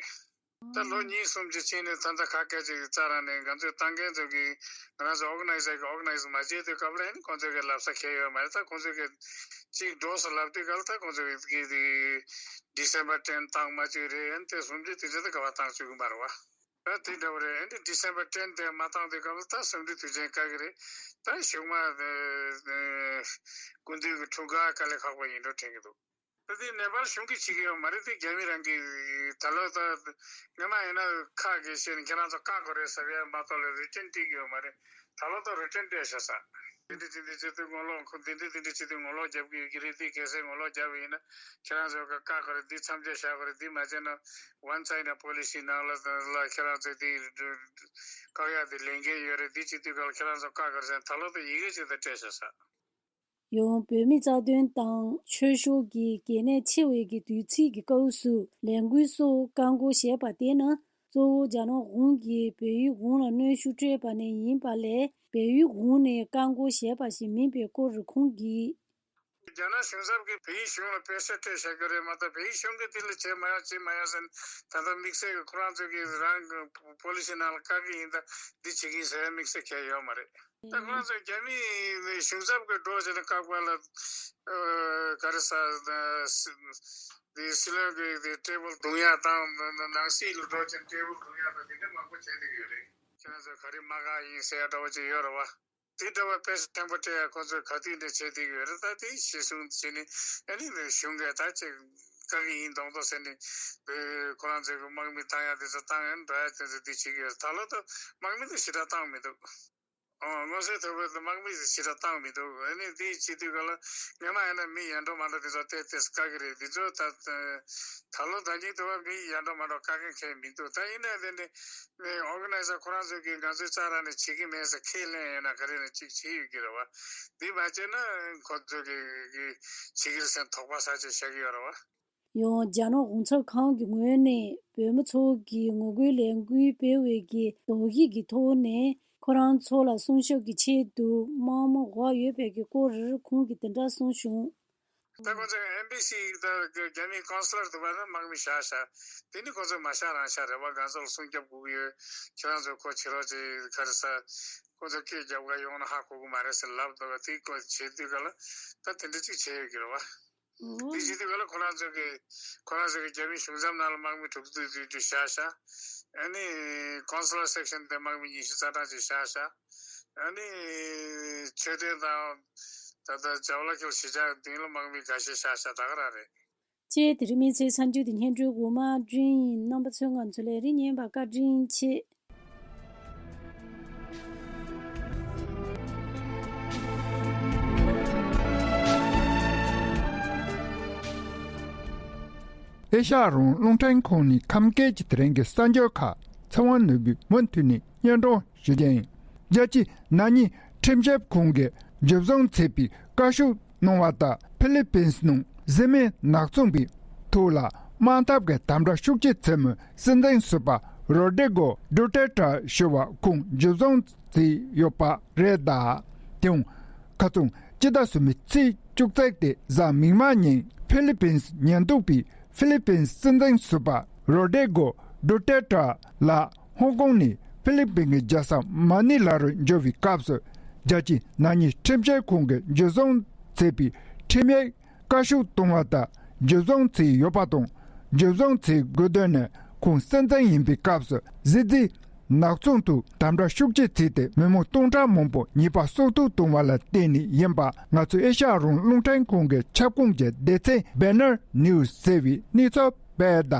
ད་ལོ་གཉིས་གསུམ་ཅིག་ཕྱིན་ནས་ད་ལྟ་ཁ་སྐད་ཅིག་རྩ་རང་ནས་ང་ཚོའི་བཏང་མཁན་ཚོ་གིས་ང་རང་ཚོ་ཨོར་ག་ནའི་ཛར་གིས་ཨོར་ག་ནའི་ཛི་མ་བྱེད་དུས་སྐབས་ལ་ཡིན་ཁོང་ཚོ་གིས་ལབ་ས་གས་ཡོད་མ་རེད། ད་ཁོང་ཚོ་གིས་ཅིག་འགྲོ་སོང་ལབ་དུས་སྐབས་ལ་ད་ཁོང་ཚོ་གིས་དེ་ཌི་སེམ་བར་ཊེན་བཏང་མ་བཅུག་རེད། ཨན་དེ་གསུམ་བཅུ་དེ་ཚོ་ད་ག་བ་བཏང་བཅུག་གི་མ་རེད་བ། ད་དེ་འདྲ་བོ་རེད། ཨ་ནི་ཌི་སེམ་བར་ཊེན་དེ་མ་བཏང་དུས་སྐབས་ལ་ད་གསུམ་བཅུ་དུས་ཆེན་བཀག་གི་རེད། ད་གཞུག་མ་ཨ་ཨ་སྐུ་མདུན་གྱི་འཁྲུངས་སྐར་དཀའ་ལས་ཁག་པོ་ཡིན་འགྲོ་དྲན་གྱི་འདུག་ད་དེ་ནེ་པཱལ་གཞུང་གིས་བྱེད་ཀྱི་ཡོད་མ་རེད། དེ་རྒྱ་མི་རང་གིས་ད་ལོ་ད་སྔོན་མ་ཡིན་ན་ཁ་གིས་བཤད་ནས་ཁྱེད་རང་ཚོ་བཀག་དགོས་རེད་ཟེར་བ་མ་གཏོགས་ལ་རི་ཊན་སྤྲད་ཀྱི་ཡོད་མ་རེད། ད་ལོ་ད་རི་ཊན་སྤྲད་བཞག་ས། དེ་འདྲ་དེ་འདྲ་བྱེད་དུས་ངོ་ལོག་ཁོ་དེ་འདྲ་དེ་འདྲ་བྱེད་དུས་ངོ་ལོག་རྒྱབ་ཀྱི་ཡོད་ཀྱི་རེད། དེ་གལ་སྲིད་ངོ་ལོག་རྒྱབ་པ་ཡིན་ན་ཁྱེད་རང་ཚོ་ག་བཀག་དགོས་རེད། འདི་མཚམས་འཇོག་བཞག་དགོས་རེད། འདི་མ་བྱས་ན་ཝན་ཆའི་ན་པོ་ལི་སི་ནང་ལ་ལ་ཁྱེད་རང་ཚོས་དེ་བཀག་ཡག་དེ་ལས་འགན་ཡོད་རེད། འདི་བྱེད་དུས་སྐབས་ལ་ཁྱེད་རང་ཚོ་བཀག་དགོས་རེད་ཟེར་ད་ལོ་ད་ཡི་གེ་ཅིག་ད་སྤྲད་བཞག་ས། ཡང་བོད་མི་རྩ་དོན་དང་ཆོས་ཕྱོགས་ཀྱི་གལ་གནད་ཆེ་བའི་གི་དུས་ཚིགས་ཀྱི་སྐབས་སུ་ལས་འགུལ་སོགས་བཀག་འགོག་བྱས་པ་དེ་ནི་གཙོ་བོ་རྒྱ་ནག་གཞུང་གིས་བལ་ཡུལ་གཞུང་ལ་གནོན་ཤུགས་སྤྲད་པ་ནས་ཡིན་པ་ལས་བལ་ཡུལ་གཞུང་ནས་བཀག་འགོག་བྱས་པ་ཞིག་མིན་པའི་སྐོར་ཁོང་གིས། རྒྱ་ནག་གཞུང་ཚབ་ཀྱིས་བལ་ཡུལ་གཞུང་ལ་དཔེ་ཆ་སྤྲད་བཞག་གི་རེད་མ་གཏོགས་བལ་ཡུལ་གཞུང་གིས་དེ་ལ་བྱེད་མ་ཡོང་བྱེད་མ་ཡོང་ཟེར་ད་ལྟ་དམིགས་བསལ་གྱི་ཁོ་རང་ཚོ་གིས་རང་གི་པོ་ལི་སི་ནང་ལ་བཀག་གི་ཡིན་ད་འདི་བྱེད་ཀྱི་ཡིན་ཟེར་དམིགས་བསལ་གང་ཡང་ཡོད་མ་རེད། ད་ཁོ་རང་ཚོ་རྒྱ་མིའི་གཞུང་ཚབ་ཀྱིས་འགྲོ་བྱས་ནས་བཀག་པ་ལ་ཨ་ག་རེ་ཟ། འདི་སྲིད་བློན་གྱི་འདི་ཊེ་བལ་བརྡུང་ཡག་དང་ནང་སྲིད་ལ་འགྲོ་བྱས་ཊེ་བལ་བརྡུང་ཡག་དང་དེ་འདྲ་མང་པོ་བྱས་བསྡད་ཀྱི་ཡོད་རེད། ཁྱེད་རང་ཚོ་ག་རེ་མ་བཀག་ཡིན་ཟེར་ཡག་འདྲ་བོ་ཅིག་ཡོད་རེད་བ། དེ་འདྲ་བ་དཔེ་ཆེན་པོ་སྤྲད་ཡག་ཁོ་ཚོས་ག་དུས་འདྲ་བྱས་བསྡད་ཀྱི་ཡོད་རེད། ད་དེ་གཞི་བཟུང་བྱས་ནས་ཨ་ནི་གཞུང་གིས་ད་ཅིག་བཀག་གི་ཡིན་མདོག་མདོག་ཟེར་ནས་ཁོ་རང་ཚོས་དམག་མི་བཏང་ཡག་དེ་ཚོ་བཏང་ཡོད་འགྲོ་ཡག་དེ་ཚོ་འདི་བྱེད་ཀྱི་ཡོད་རེད། ད་ལོ་ད་དམག་མི་ཚོ་ཞེ་དྲག་བཏང་མི་འདུག་ཨོ། མངོན་གསལ་དོད་པོ་དེ་དམག་མི་ཞེ་དྲག་བཏང་མི་འདུག་ཨ་ནི་དེ་བྱེད་དུས་ག་ལ་སྔོན་མ་ཡིན་ན་མི་ཡར་འགྲོ་མར་འགྲོ་དེ་ཚོ་ཏོག་ཙམ་བཀག་གི་རེད། དེ་ཚོ་ད་ད་ལོ་ད་ཉིན་དུ་བ་མི་ཡར་འགྲོ་མར་འགྲོ་བཀག་མཁན་གང་ཡང་མི་འདུག་ད་ཡིན་ན་དེ་འདྲ་ཨོར་ག་ནའི་ཛར་ཁོ་རང་ཚོ་གིས་ང་ཚོའི་རྩ་ར་ནས་བྱེད་ཀྱི་མེད་ཟེར་ཁས་ལེན་ཡོད་ན་ག་རེ་ནས་ཅིག་བྱེད་ཡོད་ཀྱི་རེད་བ། འདི་མ་བྱས་ན་ཁོ་ཚོ་གིས་གིས་བྱེད་ཀྱི་རེད་ཟེར་དོགས་པ་ཟ་བྱས་བཞག་གི་ཡོད་རེད་བ། ཡང་རྒྱ་ནག་གཞུང་ཚབ་ཁང་གི་ངོས་ནས་བོད་མི་ཚོ་གིས་ངོ་རྒོལ་ལས་འགུལ་སྤེལ་བའི་གི་དོགས་གཞི་གི་ཐོག་ནས་ཁོ་རང་ཚོ་ལ་སྲུང་སྐྱོབ་ཀྱི་ཆེད་དུ་དམག་མི་འོག་ཡོད་པའི་གི་སྐོར་ཁོང་གིས་དེ་འདྲ་གསུངས་བྱུང་། ད་ཁོ་ཚོས་ཨེམ་བྷེ་སི་དང་རྒྱ་མིའི་ཀོན་སུ་ལར་དུ་བ་ན་དམག་མི་བཞག་བཞག་དེ་ནི་ཁོ་ཚོས་མ་བཞག་རང་བཞག་རེད་བ། ང་ཚོ་ལ་སྲུང་སྐྱོབ་དགོས་ཀྱི་ཡོད། ཁྱེད་རང་ཚོས་ཁོ་བྱེད་རོགས་བྱེད་ག་རེ་ཟ། ཁོ་ཚོ་སྐད་རྒྱབ་ག་ཡོང་ན་ཧ་གོ་གི་མ་རེད་ཟེར་ལབ་འདུག་ག་དེ་ཁོ་བྱེད་དུས་ག་ལ་ད་དེ་འདྲ་ཅིག་བྱས་ཡོད་ཀྱི་རེད་བ། འདི་བྱེད་དུས་ག་ལ་ཁོ་རང་ཚོ་གི་ཁོ་རང་ཚོ་གི་རྒྱ་མི་གཞུང་ཚབ་ནང་ལ་དམག་མི་དྲུག་ཅུ་དུ་དུ་བཞག་བཞག་ཨ་ནི་ཀོན་སུ་ལར་སེག་ཤན་དེ་དམག་མི་ཉི་ཤུ་རྩ་གྲངས་ཅིག་བཞག་བཞག་ཨ་ནི་མཆོད་རྟེན་དང་ད་ལྟ་ཇ་ཝ་ལ་ཁེལ་གཞིས་ཆགས་མདུན་ལ་དམག་མི་འགའ་ཤས་བཞག་བཞག་ད་ག་རང་རེད། ཅེས་དེ་རིང་མི་ཚེའི་མཚམས་སྦྱོར་དུ་སྙན་སྒྲོན་འོག་མ་སྒྲོན་ཡིན། རྣམ་པ་ཚོས་ང་ཚོ་ལས་རིམ་ཉན་པར་བཀའ་དྲིན་ཆེ། ཨེ་ཤ་ཡ་རང་དབང་རླུང་འཕྲིན་ཁང་ནས་ཁམས་སྐད་ཀྱི་དེ་རིང་གི་གསར་འགྱུར་ཁག་ཚེ་དབང་ནོར་བུས་མུ་མཐུད་ནས་སྙན་སྒྲོན་ཞུ་རྒྱུ་ཡིན། རྒྱལ་སྤྱིའི་ན་ནིང་ཁྲིམས་ཞིབ་ཁང་གིས་འཇུ་བཟུང་བྱས་པའི་བཀའ་ཤོག་གནང་བ་ལྟར། ཕི་ལི་པིན་ནང་བཟི་སྨན་ནག་ཚོང་པའི་ཐོག་ལ་དམག་འཐབ་ཀྱི་དམ་དྲག་ཤུགས་ཆེ་བྱེད་མུས་སྲིད་འཛིན་ཟུར་པ་ རོ་ཌི་གོ་ཌུ་ཏེ་ཏྲ་ཞུ་བ་ཁོང་འཇུ་བཟུང་བྱས་ཡོད་པ་རེད། ད་དེའང་ཁ་རྩང་སྤྱི་ཟླ་གསུམ་པའི་ཚེས་བཅུ་གཅིག་སྟེ་གཟའ་མིག་དམར་ཉིན་ཕི་ལི་པིན་ཉེན་རྟོག་པས་ཕི་ལི་པིན་སྲིད་འཛིན་ཟུར་པ་རོ་ཌི་གོ་ཌུ་ཏེ་ཏྲ་ལགས་ཧོང་ཀོང་ནས་ཕི་ལི་པིན་གྱི་རྒྱལ་ས་མ་ནི་ལ་རུ་འབྱོར་བའི་སྐབས་སུ། རྒྱལ་སྤྱིའི་ནག་ཉེས་ཁྲིམས་ཞིབ་ཁང་གིས་འཇུ་བཟུང་བྱས་པའི་ཁྲིམས་ཡིག་བཀའ་ཤོག་བཏང་བ་དང་འཇུ་བཟུང་བྱས་ཡོད་པ་དང་། འཇུ་བཟུང་བྱེད་དགོས་དོན་ནི་ཁོང་སྲིད་འཛིན་ཡིན་པའི་སྐབས་སུ་གཟི་བརྗིད་ནག་ཚོང་དུ་དམ་དྲག་ཤུགས་ཆེ་བྱས་ཏེ་མི་མང་སྟོང་ཕྲག་མང་པོ་ཉེས་པ་གསོག་ཐུབ་བཏང་བ་ལ་བརྟེན་ནས་ཡིན་པ། ང་ཚོའི་ཨེ་ཤ་ཡ་རང་དབང་རླུང་འཕྲིན་ཁང་གི་ཁྱབ་ཁོངས་ཀྱི་སྡེ་ཚན་བེ་ནར་ནིའུ་སི་ཟེར་བའི་གནས་ཚུལ་སྤེལ། ད་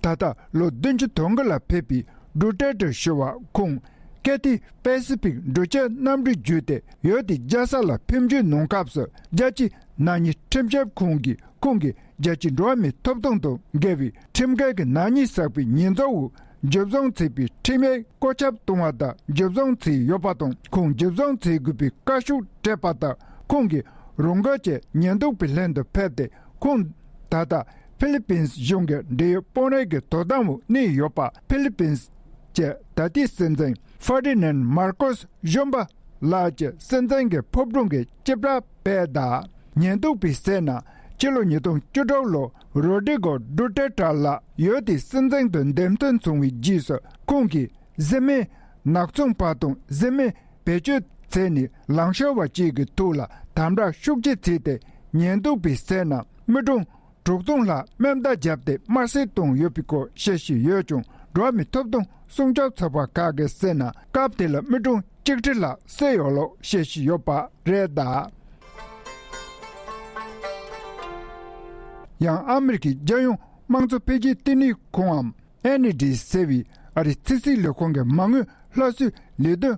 ད་ལྟ་ལོ་བདུན་ཅུ་དོན་དགུ་ལ་ཕེབས་པའི་ཌུ་ཏེ་ཏྲ་ཞུ་བ་ཁོང་ཀེ་ཐི་པེ་སི་ཕིག་འགྲུལ་སྐྱོད་གནམ་གྲུ་བརྒྱུད་དེ་ཡུལ་དེའི་རྒྱལ་ས་ལ་ཕེབས་འབྱོར་གནང་སྐབས་སུ། རྒྱལ་སྤྱིའི་ནག་ཉེས་ཁྲིམས་ཞིབ་ཁང་གིས་ཁོང་གིས་རྒྱལ་སྤྱིའི་འགྲོ་བ་མིའི་ཐོབ་ཐང་དང་འགལ་བའི་ཁྲིམས་འགལ་གྱི་ནག་ཉེས་བསགས་པའི་ཉེས་འཛུགས་འོག་འཇུ་བཟུང་བྱས་པའི་ཁྲིམས་ཡིག་བཀོད་ཁྱབ་བཏང་བ་དང་འཇུ་བཟུང་བྱས་ཡོད་པ་དང་། ཁོང་འཇུ་བཟུང་བྱེད་དགོས་པའི་བཀའ་ཤོག་སྤྲད་པ་དང་། ཁོང་གིས་རང་འགུལ་གྱིས་ཉེན་རྟོག་པའི་ལྷན་དུ་ཕེབས་ཏེ། ཁོང་ད་ལྟ་ཕི་ལི་པིན་གཞུང་གི་འབྲེལ་ཡོད་དཔོན་རིགས་ཀྱི་དོ་དམ་འོག་གནས་ཡོད་པ། ཕི་ལི་པིན་གྱི་ད་ལྟའི་སྲིད་འཛིན་ཧྥར་ཌི་ནན་མར་ཀོས་གཞོན་པ་ལགས་ཀྱི་སྲིད་འཛིན་གྱི་ཕོ་བྲང་གི་སྐྱིབས་བྲག་སྤེལ། ད་ཉེན་རྟོག་པས་གསལ་ན། ཕྱི་ལོ་ཉིས་སྟོང་བཅུ་དྲུག་ལོར་རོ་ཌི་གོ་ཌུ་ཏེ་ཏྲ་ལགས་ཡུལ་དེའི་སྲིད་འཛིན་དུ་འདེམས་ཐོན་བྱུང་བའི་རྗེས་སུ། ཁོང་གིས་གཟི་མིག་ནག་ཚོང་པ་དང་གཟི་མིག་བེད་སྤྱོད་བྱས་ནས་ལངས་ཕྱོགས་པ་གཅིག་གི་ཐོག་ལ་དམ་དྲག་ཤུགས་ཆེ་བྱས་ཏེ། ཉེན་རྟོག་པས་གསལ་ན། མི་གྲངས་དྲུག་སྟོང་ལྷག་མེ་མདའ་བརྒྱབ་སྟེ་དམར་གསོད་བཏང་ཡོད་པའི་སྐོར་བཤད་བཞིན་ཡོད་ཀྱང་། འགྲོ་བ་མིའི་ཐོབ་ཐང་སྲུང་སྐྱོབ་ཚོགས་པ་ཁག་གིས་གསལ་ན། སྐབས་དེ་ལ་མི་གྲངས་གཅིག་ཁྲི་ལྷག་བསད་ཡོད་ལུགས་བཤད་བཞིན་ཡོད་པ་རེད། ད་ཡང་ཨ་མི་རི་ཀའི་རྒྱལ་ཡོངས་དམངས་གཙོ་འཕེལ་རྒྱས་བསྟི་གནས་ཁང་ངམ་ཨེན་ཨི་ཌི་ཟེར་བའི་ཨ་རིའི་ཕྱི་སྲིད་ལས་ཁུངས་ཀྱི་མ་དངུལ་སླར་གསོའི་ལས་དོན་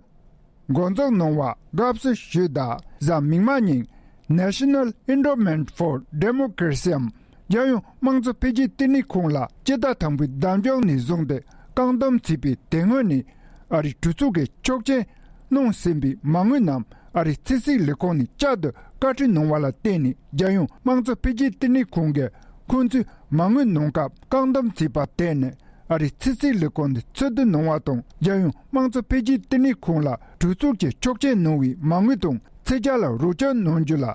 འགོ་འཛུགས་གནང་བར་དགའ་བསུ་ཞུས། ད་གཟའ་མིག་དམར་ཉིན་National Endowment for Democracy འམ་རྒྱལ་ཡོངས་དམངས་གཙོ་འཕེལ་རྒྱས་བསྟི་གནས་ཁང་ལ་སྤྱི་ཟླ་དང་པོའི་ཟླ་མཇུག་ནས་བཟུང་སྟེ་བཀག་སྡོམ་བྱས་པའི་དེ་སྔོན་ནས་ཨ་རིའི་གྲོས་ཚོགས་ཀྱིས་ཆོག་མཆན་གནང་ཟིན་པའི་མ་དངུལ་རྣམས་ཨ་རིའི་ཕྱི་སྲིད་ལས་ཁུངས་ནས་བསྐྱར་དུ་བཀའ་འཁྲོལ་གནང་བ་ལ་བརྟེན་ནས། རྒྱལ་ཡོངས་དམངས་གཙོ་འཕེལ་རྒྱས་བསྟི་གནས་ཁང་གིས་ཁོང་ཚོའི་མ་དངུལ་གནང་སྐབས་བཀག་སྡོམ་བྱས་པ་དེ་ནི། ཨ་རིའི་ཕྱི་སྲིད་ལས་ཁུངས་ནས་འཚོལ་བསྡུ་གནང་བ་དང་། རྒྱལ་ཡོངས་དམངས་གཙོ་འཕེལ་རྒྱས་བསྟི་གནས་ཁང་ལ་གྲོས་ཚོགས་ཀྱིས་ཆོག་མཆན་གནང་བའི་མ་དངུལ་དང་ཚད་འཇལ་ལ་རོགས་སྐྱོར་གནང་རྒྱུ་ལ་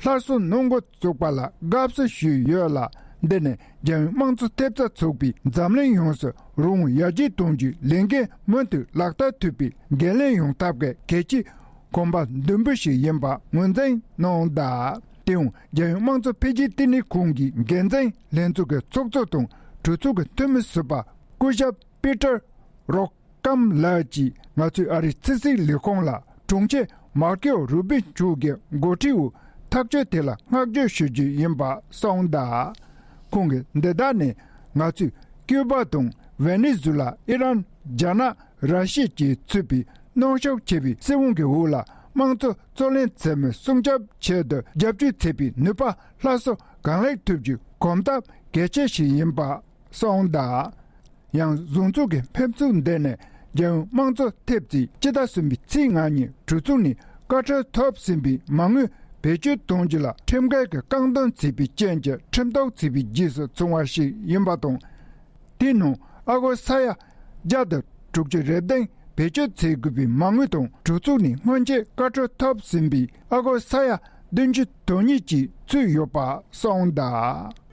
སླར་གསོ་གནང་འགོ་བཙུགས་པ་ལ་དགའ་བསུ་ཞུས་ཡོད་ལ། འདི་ནི་རྒྱལ་ཡོངས་དམངས་གཙོ་ཐེབས་རྩ་ཚོགས་པས་འཛམ་གླིང་ཡོངས་སུ་རང་དབང་ཡར་རྒྱས་གཏོང་རྒྱུའི་ལས་འགན་མུ་མཐུད་ལག་བསྟར་ཐུབ་པའི་འགན་ལེན་ཡོང་ཐབས་ཀྱི་གལ་ཆེའི་གོམ་པ་མདུན་སྤོས་ཤིག་ཡིན་པ་ངོས་འཛིན་གནང་གདའ། དེའང་རྒྱལ་ཡོངས་དམངས་གཙོ་འཕེལ་རྒྱས་བསྟི་གནས་ཁང་གི་འགན་འཛིན་ལྷན་ཚོགས་ཀྱི་ཚོགས་གཙོ་དང་གྲོས་ཚོགས་ཀྱི་འཐུས་མི་ཟུར་པ་སྐུ་ཞབས་པི་ཏར་རོག་ཀམ་ལགས་ཀྱིས་ང་ཚོས་ཨ་རིའི་ཕྱི་སྲིད་ལས་ཁུངས་ལ་དྲུང་ཆེ་མར་ཀེའོ་རུ་བི་མཆོག་གི་འགོ་ཁྲིད་འོག་ཐག་གཅོད་དེ་ལ་བསྔགས་བརྗོད་ཞུ་རྒྱུ་ཡིན་པ་གསུངས་གདའ། ཁོང་གིས་འདི་དག་ནི་ང་ཚོས་ཀིའུ་པ་དང་ཝེ་ནེ་ཛུ་ལ། ཨི་རན། རྒྱ་ནག། ར་ཤི་ཡ་བཅས་ཚུད་པའི་གནོན་ཤུགས་ཆེ་བའི་སྲིད་དབང་གི་འོག་ལ་དམངས་གཙོ་རྩོད་ལེན་བྱེད་མི་སྲུང་སྐྱོབ་ཆེད་དུ་རྒྱབ་སྐྱོར་བྱེད་པའི་ནུས་པ་སླར་གསོ་གང་ལེགས་ཐུབ་རྒྱུའི་གོམ་སྟབས་གལ་ཆེ་ཞིག་ཡིན་པ་གསུངས་གདའ། ཡང་བཟོ་ཚོགས་ཀྱི་ཕེབས་བསུ་འདི་ནི་རྒྱལ་ཡོངས་དམངས་གཙོ་ཐེབས་རྩའི་སྤྱི་ཟླ་གསུམ་པའི་ཚེས་ལྔ་ཉིན་གྲོས་ཚོགས་ནས་བཀའ་འཁྲོལ་ཐོབ་ཟིན་པའི་མ་དངུལ་བེད་སྤྱོད་གཏོང་རྒྱུ་ལ་ཁྲིམས་འགལ་གྱི་བཀག་སྡོམ་བྱས་པའི་རྐྱེན་གྱིས་ཁྲིམས་གཏུག་བྱས་པའི་རྗེས་སུ་བྱུང་བ་ཞིག་ཡིན་པ་དང་། དེའི་ནང་ཨ་སྒོར་ས་ཡ་བརྒྱ་དང་དྲུག་ཅུ་རེ་བདུན་བེད་སྤྱོད་བྱེད་དགོས་པའི་མ་དངུལ་དང་། གྲོས་ཚོགས་ནས་སྔོན་ཆད་བཀའ་འཁྲོལ་ཐོབ་ཟིན་པའི་ཨ་སྒོར་ས་ཡ་བདུན་ཅུ་དོན་གཉིས་ཀྱིས་ཚུད་ཡོད་པ་གསུངས་གདའ།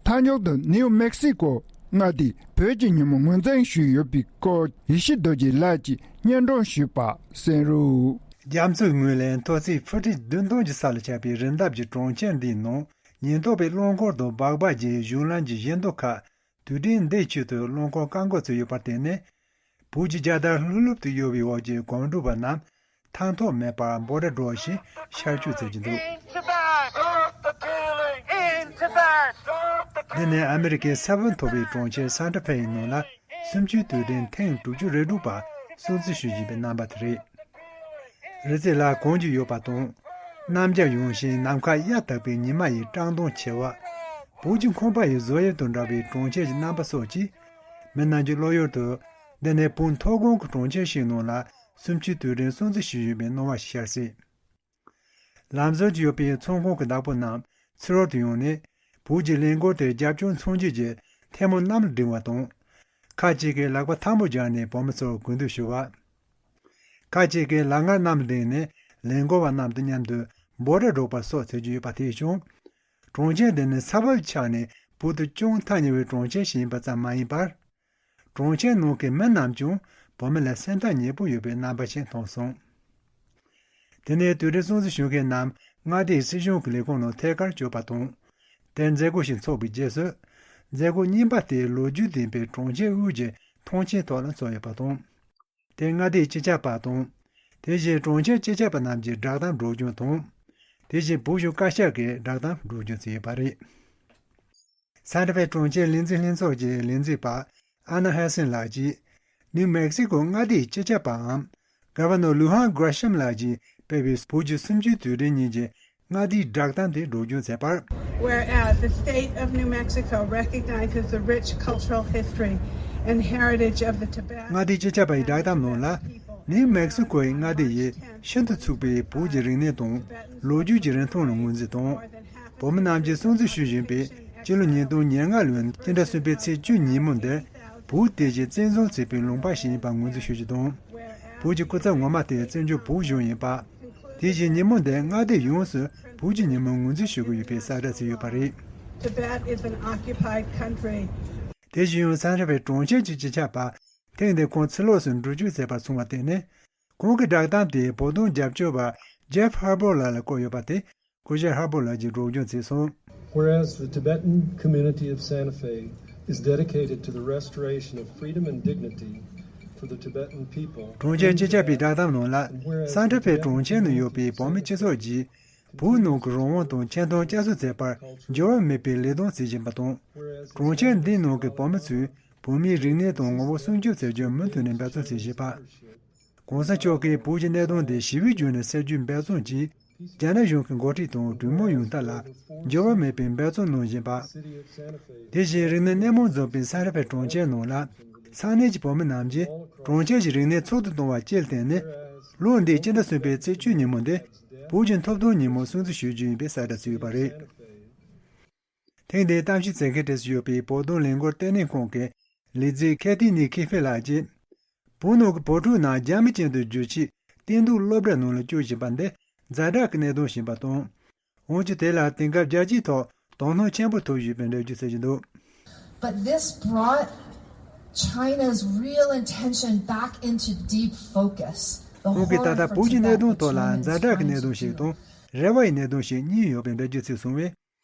ཐ་སྙད་དུ་ནིའུ་མེག་སི་ཀོ་མངའ་སྡེའི་བོད་ཀྱི་ཉིན་མོ་ངོས་འཛིན་ཞུས་ཡོད་པའི་སྐོར་ཡེ་ཤེས་རྡོ་རྗེ་ལགས་ཀྱིས་སྙན་སྒྲོན་ཞུས་པ་གསན་རོགས། རྒྱ་མཚོའི་ངོས་ལས་མཐོ་ཚད་ཕུ་ཁྲི་བདུན་སྟོང་གི་ས་ལ་ཆགས་པའི་རི་འདབས་ཀྱི་གྲོང་ཁྱེར་འདིའི་ནང་ཉེན་རྟོག་པས་རླངས་འཁོར་དང་སྦག་སྦག་བརྒྱུད་གཞུང་ལམ་གྱི་བཞི་མདོ་ཁག་དུས་དྲན་འདིའི་ཆེད་དུ་རླངས་འཁོར་བཀག་འགོག་བྱས་ཡོད་པར་བརྟེན་ནས། བོད་ཀྱི་རྒྱལ་དར་ལྷུག་ལྷུག་ཏུ་གཡོ་བའི་འོག་གི་གོམ་བགྲོད་པ་རྣམས་ཐང་ཐོག་མེད་པར་འབོད་སྒྲ་སྒྲོག་བཞིན་ཤར་བསྐྱོད་མཛད་ཀྱི་འདུག། In Tibet! Stop the killing! In Tibet! Stop the killing! འདི་ནི་ཨ་མི་རི་ཀའི་ས་བོན་མཐོ་བའི་གྲོང་ཁྱེར་སན་ཏྲ་ཧྥེའི་ནང་ལ་གསུམ་བཅུའི་དུས་དྲན་ཐེངས་དྲུག་ཅུ་རེ་དྲུག་པ་སྲུང་བརྩི་ཞུ་བཞིན་པའི་རྣམ་པ་དེ་རེད། རི་རྩེ་ལ་གངས་རྒྱུག་ཡོད་པ་དང་། གནམ་རྒྱ་ཡངས་ཤིང་ནམ་མཁའ་གཡའ་དག་པའི་ཉི་མ་ཡི་བཀྲག་མདངས་ཆེ་བ། བོད་ཀྱི་ཁང་པ་ཡི་བཟོ་དབྱིབས་དང་འདྲ་བའི་གྲོང་ཁྱེར་གྱི་རྣམ་པ་སོགས་ཀྱིས་མི་རྣམས་ཀྱི་བློ་ཡུལ་དུ། འདི་ནི་བོད་མཐོ་སྒང་གི་གྲོང་ཁྱེར་ཞིག་ནང་ལ་གསུམ་བཅུའི་དུས་དྲན་སྲུང་བརྩི་ཞུས་ཡོད་པའི་སྣང་བ་ཞིག་ཤར་སྲིད། ལམ་ཟུར་དུ་ཡོད་པའི་ཚོང་ཁང་གི་བདག་པོ་རྣམས་ཚུར་རོལ་དུ་ཡོང་ནས། བོད་ཀྱི་ལས་འགུལ་དེར་རྒྱབ་སྐྱོར་མཚོན་ཆེད་ཀྱི་ཐལ་མོ་གནམ་ལ་བསྒྲེངས་པ་དང་། ཁག་ཅིག་གིས་ལག་པ་ཐལ་མོ་སྦྱར་ནས་བོད་མི་ཚོར་གུས་འདུད་ཞུ་བ། ཁག་ཅིག་གིས་ལག་ངར་གནམ་ལ་བསྒྲེངས་ནས་ལས་འགུལ་བ་རྣམས་དང་མཉམ་དུ་འབོད་སྒྲ་སྒྲོག་པ་སོགས་བྱེད་ཀྱི་ཡོད་པ་དེས་ཀྱང་། གྲོང་ཁྱེར་འདི་ནི་ས་བབ་ཆགས་ནས་བོད་དུ་ཅུང་ཐག་ཉེ་བའི་གྲོང་ཁྱེར་ཞིག་ཡིན་པ་ཙམ་མ་ཡིན་པར། གྲོང་ཁྱེར་ནང་གི་མི་རྣམས་ཀྱང་བོད་མི་ལ་སེམས་ཐག་ཉེ་པོ་ཡོད་པའི་རྣམ་པ་ཞིག་མཐོང་སོང་། དེ་ནས་དུས་དྲན་སྲུང་བརྩི་ཞུ་མཁན་རྣམས་མངའ་སྡེའི་སྲིད་གཞུང་གི་ལས་ཁུངས་ནང་ཐད་ཀར་བསྐྱོད་པ་དང་། དེར་མཛད་སྒོ་ཞིག་འཚོགས་པའི་རྗེས་སུ། མཛད་སྒོ་གཉིས་པ་དེ་ལོ་རྒྱུས་ལྡན་པའི་གྲོང་ཁྱེར་དབུས་ཀྱི་ཐང་ཆེན་ཐོག་ལ་འཚོགས་ཡོད་པ་དང་། དེར་མངའ་སྡེའི་སྤྱི་ཁྱབ་པ་དང་། དེ་བཞིན་གྲོང་ཁྱེར་སྤྱི་ཁྱབ་པ་རྣམས་ཀྱིས་བསྒྲགས་གཏམ་སྒྲོག་སྦྱང་དང་། དེ་བཞིན་བོད་གཞུང་བཀའ་ཤག་གིས་བསྒྲགས་གཏམ་སྒྲོག་སྦྱང་བྱས་ཡོད་པ་རེད། སན་ཏྲ་ཧྥེ་གྲོང་ཁྱེར་ལས་འཛིན་ལྷན་ཚོགས་ཀྱི་ལས་འཛིན་པ་ཨ་ན་ཧེ་སན་ལགས་ཀྱིས། ནིའུ་མེག་སི་ཀོ་མངའ་སྡེའི་སྤྱི་ཁྱབ་པའམ། གྷ་ཝར་ནོར་ལུའུ་ཧན་གྷ་ར་ཤམ་ལགས་ཀྱིས་སྤེལ་བའི་བོད་ཀྱི་གསུམ་བཅུའི་དུས་དྲན་ཉིན་གྱི་མངའ་སྡེའི་བསྒྲགས་གཏམ་དེ་སྒྲོག་སྦྱང་མཛད་པར། Whereas the state of New Mexico recognizes the rich cultural history and heritage of the Tibet. མངའ་སྡེའི་སྤྱི་ཁྱབ་པ་ཡི་བསྒྲགས་གཏམ་ནང་ལ། ནིའུ་མེག་སི་ཀོ་ཡི་མངའ་སྡེ་ཡི་ཤིན་ཏུ་ཚུགས་པའི་བོད་ཀྱི་རིག་གནས་དང་ལོ་རྒྱུས་ཀྱི་རིན་ཐང་ལ་ངོས་འཛིན་དང་། བོད་མི་རྣམས་ཀྱིས་སྲུང་བརྩི་ཞུ་བཞིན་པའི་སྤྱི་ལོ་ཉིས་སྟོང་ཉེར་ལྔ་ལོའི་སྤྱི་ཟླ་གསུམ་པའི་ཚེས་བཅུ་ཉིན་མོ་འདིར་བོད་དེ་བཞིན་བཙན་བཟུང་བྱས་པའི་ལུང་པ་ཞིག་ཡིན་པ་ངོས་འཛིན་ཞུ་རྒྱུ་དང་། བོད་ཀྱི་སྐུ་ཚབ་ངོ་མ་དེ་བཙན་བྱོལ་བོད་གཞུང་ཡིན་པ། དེ་བཞིན་ཉིན་མོ་འདིར་མངའ་སྡེ་ཡོངས་སུ་བོད་ཀྱི་ཉིན་མོ་ངོས་འཛིན་ཞུ་གི་ཡོད་པའི་གསལ་བསྒྲགས་བྱས་ཡོད་པ་རེད། Tibet is an occupied country. དེ་བཞིན་ཡང་སན་ཏྲ་ཧྥེ་གྲོང་ཁྱེར་གྱི་སྤྱི་ཁྱབ་པ་ཐེངས་འདིར་ཁོང་ཕྱི་ལོགས་སུ་འགྲུལ་སྐྱོད་མཛད་པར་སོང་བར་བརྟེན་ནས། ཁོང་གི་བསྒྲགས་གཏམ་དེ་བོད་དོན་རྒྱབ་སྐྱོར་བ་ཇེབ་ཧར་པར་ལགས་ལ་བསྐུར་ཡོད་པ་དེ་སྐུ་ཞབས་ཧར་པར་ལགས་ཀྱིས་སྒྲོག་སྦྱང་བྱས་སོང་། Whereas the Tibetan community of Santa Fe is dedicated to the restoration of freedom and dignity for the Tibetan people. གྲོང་ཁྱེར་སྤྱི་ཁྱབ་པའི་བསྒྲགས་གཏམ་ནང་ལ། སན་ཏྲ་ཧྥེ་གྲོང་ཁྱེར་ནང་ཡོད་པའི་བོད་མི་སྤྱི་ཚོགས་ཀྱིས་བོད་ནང་གི་རང་དབང་དང་ཁྱིམ་ཚང་བསྐྱར་གསོ་མཛད་པར་འགྱུར་བ་མེད་པའི་ལས་དོན་བྱེད་བཞིན་པ་དང་། གྲོང་ཁྱེར་འདིའི་ནང་གི་བོད་མི་ཚོས་བོད་མིའི་རིག་གནས་དང་ངོ་བོ་སྲུང་སྐྱོབ་བྱ་རྒྱུར་མུ་མཐུད་ནས་འབད་བརྩོན་བྱེད་བཞིན་པ། གོང་ས་མཆོག་གིས་བོད་ཀྱི་གནད་དོན་དེ་ཞི་བའི་བརྒྱུད་ནས་སེལ་རྒྱུའི་འབད་བརྩོན་གྱིས། རྒྱ་ནག་གཞུང་གི་འགོ་ཁྲིད་དང་གྲོས་མོལ་ཡོང་ཐབས་ལ་འགྱུར་བ་མེད་པའི་འབད་བརྩོན་གནང་བཞིན་པ། དེ་བཞིན་རིག་གནས་སྣེ་མོ་འཛོམས་པའི་སན་ཏྲ་ཧྥེ་གྲོང་ཁྱེར་ནང་ལ། ས་གནས་ཀྱི་བོད་མི་རྣམས་ཀྱིས་གྲོང་ཁྱེར་གྱི་རིག་གནས་ཚགས་སུ་གཏོང་བ་བཅས་བརྟེན་ནས། ལོ་འདིའི་སྤྱི་ཟླ་གསུམ་པའི་ཚེས་བཅུ་ཉིན་མོ་འདི་བོད་ཀྱི་ཐོབ་ཐང་ཉིན་མོ་སྲུང་བརྩི་ཞུ་རྒྱུ་ཡིན་པའི་གསལ་བསྒྲགས་བྱས་ཡོད་པ་རེད། ཐེངས་འདིའི་གཏམ་བཤད་མཛད་མཁན་གྲས་སུ་ཡོད་པའི་བོད་དོན་ལས་འགུལ་ལྟེ་གནས་ཁང་གི་ལས་བྱེད་ཁེ་ཏི་ནི་ཁེ་ཧྥེ་ལགས་ཀྱིས། བོད་ནང་གི་བོད་ཕྲུག་རྣམས་རྒྱ་མི་ཅན་དུ་བསྒྱུར་ཆེད་བསྟན་རྡོར་སློབ་གྲྭ་ནང་ལ་བསྐྱོད་བཞིན་པ་འདི་ཛ་དྲག་གི་གནད་དོན་ཞིག་ཡིན་པ་དང་། འོན་ཀྱང་དེ་ལ་དེང་སྐབས་རྒྱལ་སྤྱིའི་ཐོག་དོ་སྣང་ཆེན་པོ་ཐོབ་ཡོད་པའི་འགྲེལ་བརྗོད་བྱེད་ཀྱི་འདུག But this brought China's real intention back into deep focus. The ཁོང་གིས་ད་ལྟ་བོད་ཀྱི་གནད་དོན་ཐོག་ལ་ཛ་དྲག་གི་གནད་དོན་ཞིག་དང་རེ་བ་ཡི་གནད་དོན་ཞིག་གཉིས་ཡོད་པའི་འགྲེལ་བརྗོད་བྱས་སོང་བས།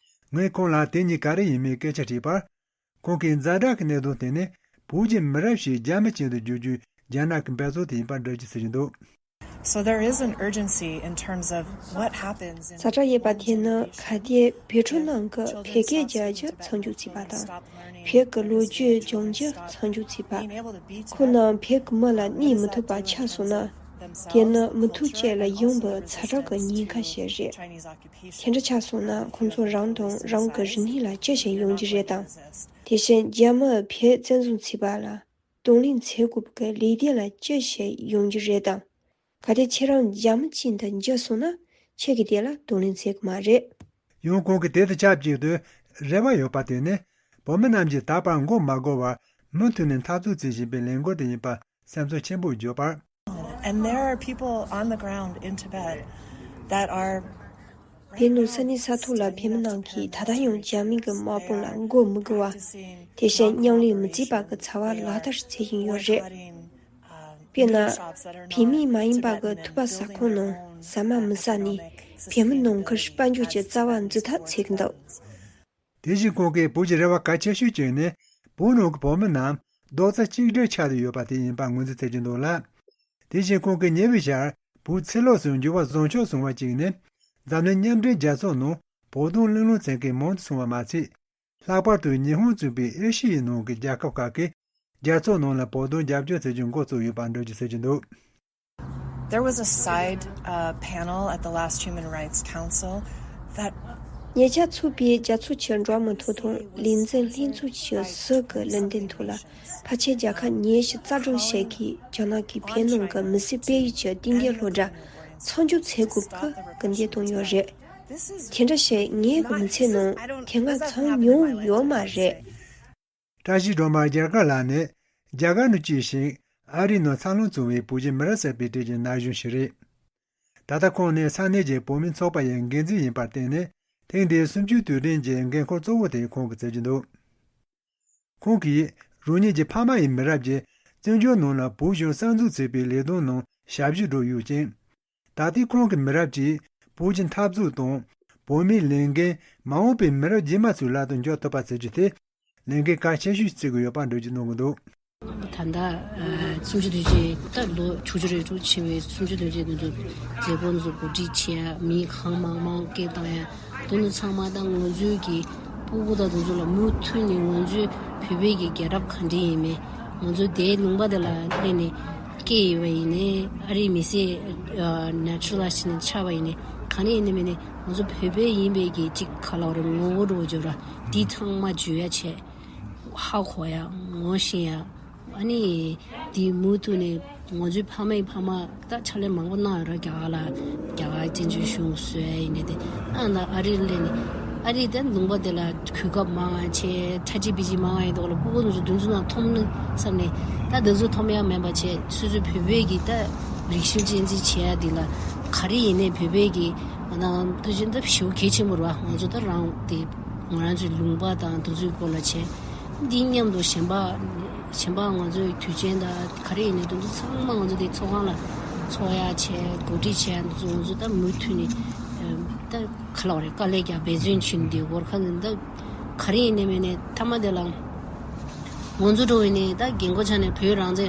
ངས་ཁོང་ལ་དེ་གཉིས་ག་རེ་ཡིན་མིན་སྐད་ཆ་དྲིས་པར། ཁོང་གིས་ཛ་དྲག་གི་གནད་དོན་དེ་ནི་བོད་ཀྱི་མི་རབས་ཤིག་རྒྱ་མི་ཅན་དུ་བསྒྱུར་རྒྱུའི་རྒྱ་ནག་གི་འབད་རྩོལ་དེ་ཡིན་པར་འགྲེལ་བརྗོད་བྱེད་ཀྱི་འདུག So there is an urgency in terms of what happens in ཛ་དྲག་ཡོད་པ་དེ་ནི་གལ་ཏེ་བོད་ཕྲུག་རྣམས་ཀྱིས་བོད་སྐད་རྒྱག་རྒྱུ་མཚམས་འཇོག་བྱས་པ་དང་། བོད་ཀྱི་ལོ་རྒྱུས་སྦྱང་རྒྱུ་མཚམས་འཇོག་བྱས་པ། ཁོང་རྣམས་བོད་ཀྱི་མི་ལ་གནས་མི་ཐུབ་པ་ཆགས་སོང་ན། དེ་ནི་མི་ཐུབ་ཅེས་ལ་ཡོང་བའི་ཛ་དྲག་གི་ཉེན་ཁ་ཞིག་རེད། དེ་འདྲ་ཆགས་སོང་ན་ཁོང་ཚོ་རང་དང་རང་གི་རིག་གནས་ལ་ཅི་ཞིག་ཡོང་རྒྱུ་རེད་དམ། དེ་བཞིན་རྒྱ་མིས་བོད་བཙན་བཟུང་བྱས་པ་ལ་གདོང་ལེན་བྱེད་དགོས་པའི་ལས་དོན་ལ་ཅི་ཞིག་ཡོང་རྒྱུ་རེད་དམ། གལ་ཏེ་ཁྱེད་རང་རྒྱ་མི་ཅན་དུ་འགྱུར་སོང་ན་ཁྱེད་ཀྱིས་དེ་ལ་གདོང་ལེན་བྱེད་ཀྱི་མ་རེད། ཡང་ཁོང་གིས་དེ་དང་ཆབས་ཅིག་ཏུ་རེ་བ་ཡོད་པ་དེ་ནི་བོད་མི་རྣམས་ཀྱིས་ད་བར་མགོ་མ་སྒུར་བར་མུ་མཐུད་ནས་འཐབ་རྩོད་བྱེད་བཞིན་པའི་ལས་འགུལ་དེ་ཡིན་པ་སེམས་ཚོར་ཆེན་པོ་བརྗོད་པར། And there are people on the ground in Tibet that are དེ་ནི་ས་གནས་ས་ཐོག་ལ་བོད་མི་རྣམས་ཀྱིས་ད་ལྟ་ཡང་རྒྱ་མི་གི་དམག་དཔུང་ལ་མགོ་མི་སྒུར་བ། དེ་བཞིན་ཉམས་ལེན་མི་བྱེད་པ་གི་བྱ་བ་ལག་བསྟར་བྱེད་བཞིན་ཡོད་རེད། དཔེར་ན། བོད་མི་མ་ཡིན་པ་གི་ཐུག་པ་ཟ་ཁང་ནང་ཟ་མ་མི་ཟ་ནས་བོད་མི་ནང་ཁུལ་དཔལ་འབྱོར་གྱི་རྩ་བ་འཛུགས་ཐབས་བྱེད་ཀྱི་འདུག་དེ་བཞིན་ཁོང་གིས་བོད་ཀྱི་རེ་བ་གལ་ཆེ་ཤོས་གཅིག་ནི་བོད་ནང་གི་བོད་མི་རྣམས་རྡོག་རྩ་གཅིག་སྒྲིལ་ཆགས་ཏེ་ཡོད་པ་དེ་ཡིན་པ་ངོས་འཛིན་བྱེད་ཀྱི་འདུག་ལ། དེ་བཞིན་ཁོང་གིས་ཉེ་བའི་ཆར་བོད་ཕྱི་ལོགས་སུ་འགྱུར་བ་བཟོ་ཆོག་གསུངས་པ་གཅིག་ནི། འཛམ་གླིང་མཉམ་འབྲེལ་རྒྱལ་ཚོགས་ནང་བོད་དོན་གླེང་སློང་བྱེད་མཁན་མང་དུ་སོང་བ་མ་ཚད། ལྷག་པར་དུ་ཉི་ཧོང་གཙོས་པའི་ཨེ་ཤི་ཡའི་ནང་གི་རྒྱལ་ཁབ་ཁག་གིས་རྒྱལ་ཚོགས་ནང་ལ་བོད་དོན་རྒྱབ་སྐྱོར་བྱེད་རྒྱུ་འགོ་བཙུགས་ཡོད་པ་འགྲེལ་བརྗོད་བྱེད་ཀྱི་འདུག There was a side, uh, panel at the last Human Rights Council that ཉེ་ཆར་ཚོགས་པའི་རྒྱལ་ཚོགས་ཀྱི་འགྲོ་བ་མིའི་ཐོབ་ཐང་ལས་འཛིན་ལྷན་ཚོགས་ཀྱི་ཟུར་གྱི་ལས་འཛིན་ཐོག་ལ་ཕལ་ཆེར་རྒྱལ་ཁབ་ཉི་ཤུ་རྩ་དྲུག་ཞིག་གིས་རྒྱ་ནག་གིས་བོད་ནང་གི་མི་སེར་སྤེལ་ཡུལ་གྱི་བསྟུན་རྒྱལ་སློབ་གྲྭ་མཚམས་འཇོག་བྱེད་དགོས་པའི་སྐུལ་འདེད་བཏང་ཡོད་རེད། དེ་འདྲ་བཤད་ངའི་གོམས་ཚད་ནང་དེ་སྔ་ཚང་མྱོང་ཡོད་མ་རེད། བཀྲ་ཤིས་སྒྲོལ་མ་རྒྱ་གར་ལ་ནི་རྒྱ་གར་ནང་སྐྱེས་ཤིང་ཨ་རིའི་ནང་འཚར་ལོངས་བྱུང་བའི་བོད་ཀྱི་མི་རབས་གསར་པའི་གྲས་ཀྱི་ན་གཞོན་ཞིག་རེད། ད་ལྟ་ཁོང་ནི་ས་གནས་ཀྱི་བོད་མི་ཚོགས་པ་ཡི་འགན་འཛིན་ཡིན་པར་བརྟེན་ནས་ཐེངས་འདིའི་གསུམ་བཅུའི་དུས་དྲན་གྱི་འགན་འཁུར་གཙོ་བོ་དེ་ཁོང་གིས་བརྩི་གྱི་འདུག་ཁོང་གིས་རང་ཉིད་ཀྱི་ཕ་མ་ཡི་མི་རབས་ཀྱིས་བཙན་བྱོལ་ནང་ལ་བོད་གཞུང་གསར་འཛུགས་བྱེད་པའི་ལས་དོན་ནང་ཞབས་ཞུ་འགྲོ་ཡོད་ཅིང་། ད་ལྟའི་ཁོང་གི་མི་རབས་ཀྱིས་བོད་ཀྱི་འཐབ་རྩོད་དང་བོད་མིའི་ལས་འགན་མ་འོངས་པའི་མི་རབས་རྗེས་མ་ཚོའི་ལག་ཏུ་འཇོག་ཐུབ་པ་བྱེད་རྒྱུ་དེ་ལས་འགན་གལ་ཆེ་ཤོས་བརྩི་གི་ཡོད་པ་འགྲེལ་བརྗོད་གནང་གི་འདུག་ད་ལྟ་ཨ་གསུམ་བཅུ་དུས་ཆེན་ད་ལོ་དྲུག་ཅུ་རེ་དྲུག་ཕྱིན་པའི་གསུམ་བཅུ་དུས་ཆེན་དུ་མཛད་སྒོ་ཚོ་གོ་སྒྲིག་བྱས་མི་གང་མང་མང་སྐད་བཏང་ཡ། དེ་ནི་ཚང་མ་ད་ང་ཚོའི་གི་སྤུ་གུ་དང་དེ་ཚོ་ལ་མུ་མཐུད་ནས་ང་ཚོའི་བོད་པའི་གི་རྒྱལ་རབས་ག་འདྲ་ཡིན་མིན། ང་ཚོ་དེའི་ལུང་པ་དེ་ལ་སླེབས་ནས་སྐྱེས་ཡོད་པ་ཡིན་ནའི་ཨ་རིའི་མི་སེར་ཨ་ནེ་ཅུ་རལ་ལ་ཕྱིན་ནས་ཆགས་པ་ཡིན་ནའི་ག་ནས་ཡིན་ནའི་མིན་ནའི་ང་ཚོ་བོད་པའི་ཡིན་པའི་གི་གཅིག་ག་ལ་བ་རེད་ངོ་བོ་འགྲོ་བརྗོད་ར་འདི་ཚང་མ་བརྗོད་ཡ་བྱས། ཧ་གོ་ཡ་ངོ་ཤེས་ཡ། ཨ་ནི་དེ་མུ་མཐུད་ནས་ང་ཚོའི་ཕ་མའི་ཕ་མ་ད་ཕྱག་ལས་མང་པོ་གནང་ཡོད་ར། རྒྱ་གར་ལ་རྒྱ་གར་བཙན་བྱོལ་གཞུང་བཟོས་ཡ་ཡིན་ནའི་དེ་ཨ་ད་ཨ་རི་སླེབས་ནས་ཨ་རི་ད་ལུང་པ་དེ་ལ་གོ་སྐབས་མང་ང་བྱས་ཁྲ་ཆིལ་བི་ཆིལ་མང་ང་ཡིན་དོག་ལ་སྤུ་གུ་ཚོ་དུས་ཚོད་ནང་མཐོང་ནི་བསམ་ནས་ད་དུས་ཚོད་མཐོང་ཡ་མེད་པ་བྱས་སོ་སོའི་བོད་པའི་གི་ད་རིག་གཞུང་གཅེས་འཛིན་བྱེད་ཡ་འདི་ལ་ག་རེ་ཡིན་ནའི་བོད་པའི་གི་ང་ད་དུས་ཆེན་ད་ཞེ་པོ་གལ་ཆེན་པོ་རེད་བ། ང་ཚོ་ད་རང་དེ་ང་རང་ཚོའི་ལུང་པ་དང་དུས་ཚོད་སྐོར་ལ་བྱས། འདི་མཉམ་དུ་གཞན་པ་གཞན་པ་ང་ཚོའི་དུས་ཆེན་དང་ག་རེ་ཡིན་ནའི་དེ་ཚོ་ཚང་མ་ང་ཚོ་དེ་ཚོགས་ཁང་ལ་ཚོགས་ཡ་བྱས་གོ་སྒྲིག་བྱས་འདི་ཚོ་ང་ཚོ་ད་མུ་མཐུད་ནས་ཨ་ད་ག་ལབ་རེད་དཀའ་ལས་རྒྱག་འབད་བརྩོན་བྱས་ནས་འདི་སྐོར་ཁ་ནས་ད་ག་རེ་ཡིན་ནའི་མིན་ནའི་མཐའ་མ་དེ་ལ་ང་ཚོ་འགྲོ་བའི་ནས་ད་རྒན་གོག་ཆགས་ནས་བོད་རང་བཙན་དེ་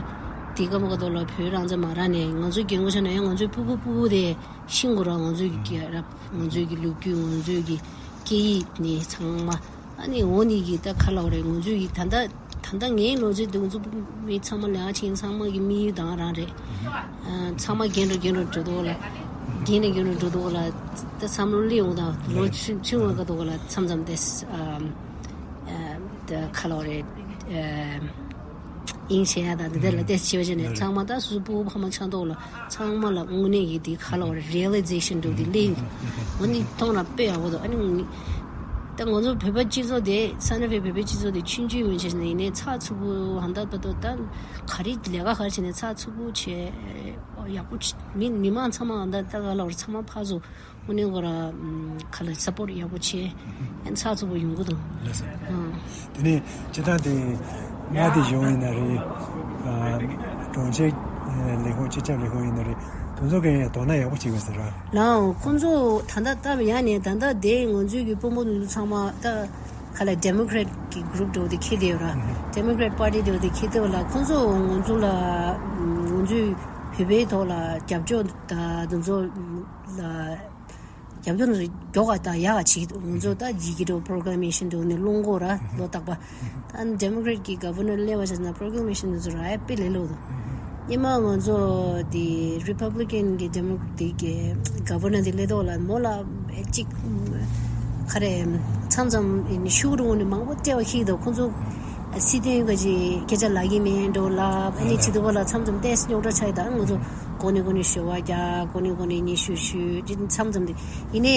སྐབས་མ་ག་དོ་ལ་བོད་རང་བཙན་མ་རག་ནས་ང་ཚོའི་རྒན་གོག་ཆགས་ནས་ཡང་ང་ཚོའི་སྤུ་གུ་སྤུ་གུ་དེ་ཤིང་གོ་ར་ང་ཚོའི་གི་རྒྱལ་རབས་ང་ཚོའི་གི་ལོ་རྒྱུས་ང་ཚོའི་གི་སྐད་ཡིག་ནི་ཚང་མ་ཨ་ནི་འོ་ནི་གི་ད་ག་ལབ་རེད། ང་ཚོའི་གི་ད་ལྟ་ད་ལྟ་ངའི་ལོ་ཚོད་འདི་ང་ཚོ་མི་ཚང་མ་ལས་ཀ་བྱེད་མཁན་ཚང་མ་གི་དམིགས་ཡུལ་དང་རང་རེད། ཨ་ཚང་མ་རྒན་རུ་རྒན་རུ་འགྲོ་འདུག་ལ་རྒན་ནས་རྒན་རུ་འགྲོ་འདུག་ལ་ད་བསམ་བློ་སླེབས་འོང་དང་ལོ་ཆུང་ཆུང་བ་ག་འདུག་ལ་མཚམས་མཚམས་ཏེ་ཨ་ཨ་ད་ག་ལབ་རེད། ཨ་དབྱིངས་ཆེ་ཡ་དང་འདི་འདྲ་ལ་ཏེ་ཆེ་བ་ཆེ་ནས་ཚང་མ་ད་སུ་སུ་སྤུ་གུ་ཕ་མ་ཆགས་འདུག་ལ་ཚང་མ་ལ་དངོས་གནས་ཀྱི་འདི་ག་ལབ་རེད། རི་ཡ་ལི་ཛེ་ཤན་འདྲ་འདི་སླེབས་འོ་ནི་མཐོང་ར་དཔེ་ཡག་པོ་འདུག་ཨ་ནི་ད་ང་ཚོ་བོད་པ་སྤྱི་ཚོགས་དེ་ས་གནས་བོད་པའི་སྤྱི་ཚོགས་དེ་ཆུང་ཆུང་ཡོད་ཆེ་ནས་ཡིན་ནའི་ཚགས་ཚུད་པོ་ཧང་ད་ད་དོ་ད་ག་རེ་ལས་ཀ་ག་རེ་བྱས་ནས་ཚགས་ཚུད་པོ་བྱས་ཡག་པོ་མི་མི་མང་ཚང་མ་ཧང་ད་ད་ག་ལབ་རེད། ཚང་མ་ཕར་ཚུར། དངོས་གནས་ཁོ་ར་ཁ་ལ་སཔོར་ཡག་པོ་བྱས་ཚགས་ཚུད་པོ་ཡོང་གི་འདུག་ལགས་སོ། དེ་ནས་སྤྱིར་བཏང་དེ་མངའ་སྡེ་གཞུང་ཡིན་ན་རེད། གྲོང་ཁྱེར་ལས་ཁུངས་སྤྱི་ཁྱབ་ལས་ཁུངས་ཡིན་ན་རེད། དེ་ཚོ་གས་དོ་སྣང་ཡག་པོ་བྱེད་དགོས་ཟེར་ར། ལའོ་ཁོང་ཚོ་ད་ལྟ་སྟབས་ཡག་ནས་ད་ལྟ་དེ་ང་ཚོའི་གི་དཔོན་པོ་ཚང་མ་ད་ཁ་ལ་ཌེ་མོ་ཀྲེ་ཊི་གི་གུ་རུབ་འདྲ་བོ་དེ་འཁྱེར་བསྡད་ཡོད་ར། ཌེ་མོ་ཀྲེ་ཊི་པར་ཊི་འདྲ་བོ་དེ་འཁྱེར་བསྡད་ཡོད་ལ་ཁོང་ཚོ་ང་ཚོ་ལ་ང་ཚོའི་བོད་པའི་ཐོག་ལ་རྒྱབ་སྐྱོར་ད་དེ་ཚོ་ལ་རྒྱབ་སྐྱོར་མགྱོགས་པ་དང་ཡག་ག་བྱེད་ཀྱི་འདུག་ང་ཚོ་ད་ཡི་གེ་འདྲ་པོ་པོ་རོ་ཀ་ལེ་མེ་ཤན་འདྲ་བོ་ནས་སློང་གོ་ར་ལོ་རྟག་པ། ད་ཌེ་མོ་ཀྲེ་ཊི་གི་ག་ཝར་ནར་སླེབས་པ་བྱས་ན་པོ་རོ་ཀ་ལེ་མེ་ཤན་འདི་ཚོ་རག་ཡ་དཔེ་ལས་སླ་པོ་འདུག་སྔོན་མ་ང་ཚོ་དེ་རི་པབ་ལི་ཀན་གི་ཌེ་མོ་ཀྲེ་ཊི་གི་ག་ཝར་ནར་དེ་སླེབས་དུས་ལ་མོ་ལ་ཅིག་ག་རེ་མཚམས་མཚམས་ཤུགས་རུང་ནས་མང་པོ་སྤྲད་པ་ཤེས་ཀྱི་འདུག་ཁོང་ཚོ་སྲིད་དོན་ག་ཅིག་སྐད་ཆ་ལབ་ཀྱི་མེད་འགྲོ་ལབ་ཨ་ནི་བྱེད་དུས་ལ་མཚམས་མཚམས་ཏོག་ཙམ་རྙོག་དྲ་ཆགས་ཡི་ད་ང་ཚོ་གོ་ནས་གོ་ནས་ཞུ་བ་རྒྱག་གོ་ནས་གོ་ནས་སྙན་ཞུ་ཞུ་ཅིག་མཚམས་མཚམས་དེ་ཡིན་ནའི་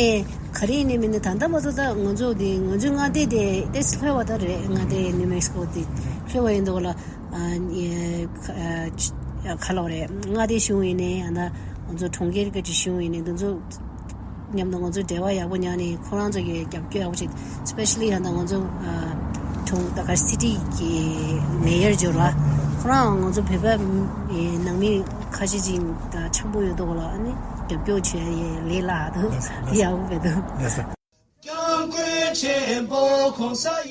ག་རེ་ཡིན་ནའི་མིན་ནའི་ད་ལྟ་མ་གཏོགས་ད་ང་ཚོ་དེ་ང་ཚོའི་མངའ་སྡེ་དེ་ཏོག་ཙམ་ལྷོད་པ་ད་རེད། མངའ་སྡེ་ནིའུ་མེག་སི་ཀོ་དེ་ལྷོད་པ་ཡིན་དུས་ལ་ཨ་ནི་ཨ་ཁ་ལོ་རེད། མངའ་སྡེ་གཞུང་ཡིན་ནའི་ཡང་ན་ང་ཚོ་གྲོང་ཁྱེར་ག་ཅིག་གཞུང་ཡིན་ནའི་དེ་ཚོ། མཉམ་དུ་ང་ཚོ་འབྲེལ་བ་ཡག་པོ་ཉར་ནས་ཁོ་རང་ཚོ་གི་རྒྱབ་སྐྱོར་ཡག་པོ་བྱེད། སི་པེ་ཤ་ལི་ཡང་ད་ང་ཚོ་ཨ་གྲོང་ད་ག་སི་ཊི་གི་མེ་ཡར་འབྱོར་བ་ཁོ་རང་ང་ཚོ་བོད་པ་ནང་མི་ཁ་ཤས་ཅིག་ད་འཆམ་པོ་ཡོད་དོ་ལ་ཨ་ནི་རྒྱབ་སྐྱོར་བྱེད་ཡ་ལས་སླ་འདུག་ཡག་པོ་འདུག་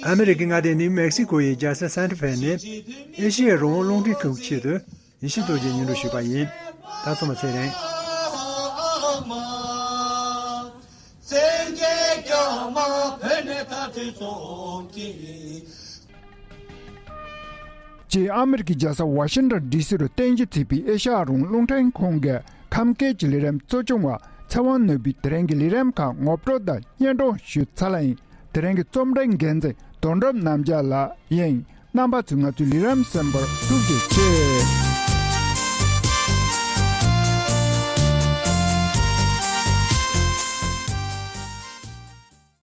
ཨ་མེ་རི་ཀའི་མངའ་སྡེ་ནིའུ་མེག་སི་ཀོ་ཡི་རྒྱལ་ས་སན་ཏ་ཧྥེ་ནས་ཨེ་ཤི་ཡའི་རང་དབང་རླུང་འཕྲིན་ཁང་ཆེད་དུ། ཡེ་ཤེས་རྡོ་རྗེས་སྙན་སྒྲོན་ཞུས་པ་ཡིན། ད་སོ་མ་ཚེ་རིང་། ཅེས་ཨ་མེ་རི་ཀའི་རྒྱལ་ས་ཝ་ཤིང་ཊོན་ཌི་སི་རུ་རྟེན་གཞི་བྱས་པའི་ཨེ་ཤ་ཡ་རང་དབང་རླུང་འཕྲིན་ཁང་གི་ཁམས་སྐད་ཀྱི་ལས་རིམ་གཙོ་སྐྱོང་བ་ཚེ་དབང་ནོར་བུས་དེ་རིང་གི་ལས་རིམ་ཁག་ངོ་སྤྲོད་དང་སྙན་སྒྲོན་ཞུས་ཚར་ལ་ཡིན། དེ་རིང་གི་རྩོམ་སྒྲིག་འགན་འཛིན་དོན་གྲུབ་རྣམ་རྒྱལ་ལགས་ཡིན། རྣམ་པ་ཚོས་ང་ཚོའི་ལས་རིམ་གསན་པར་ཐུགས་རྗེ་ཆེ།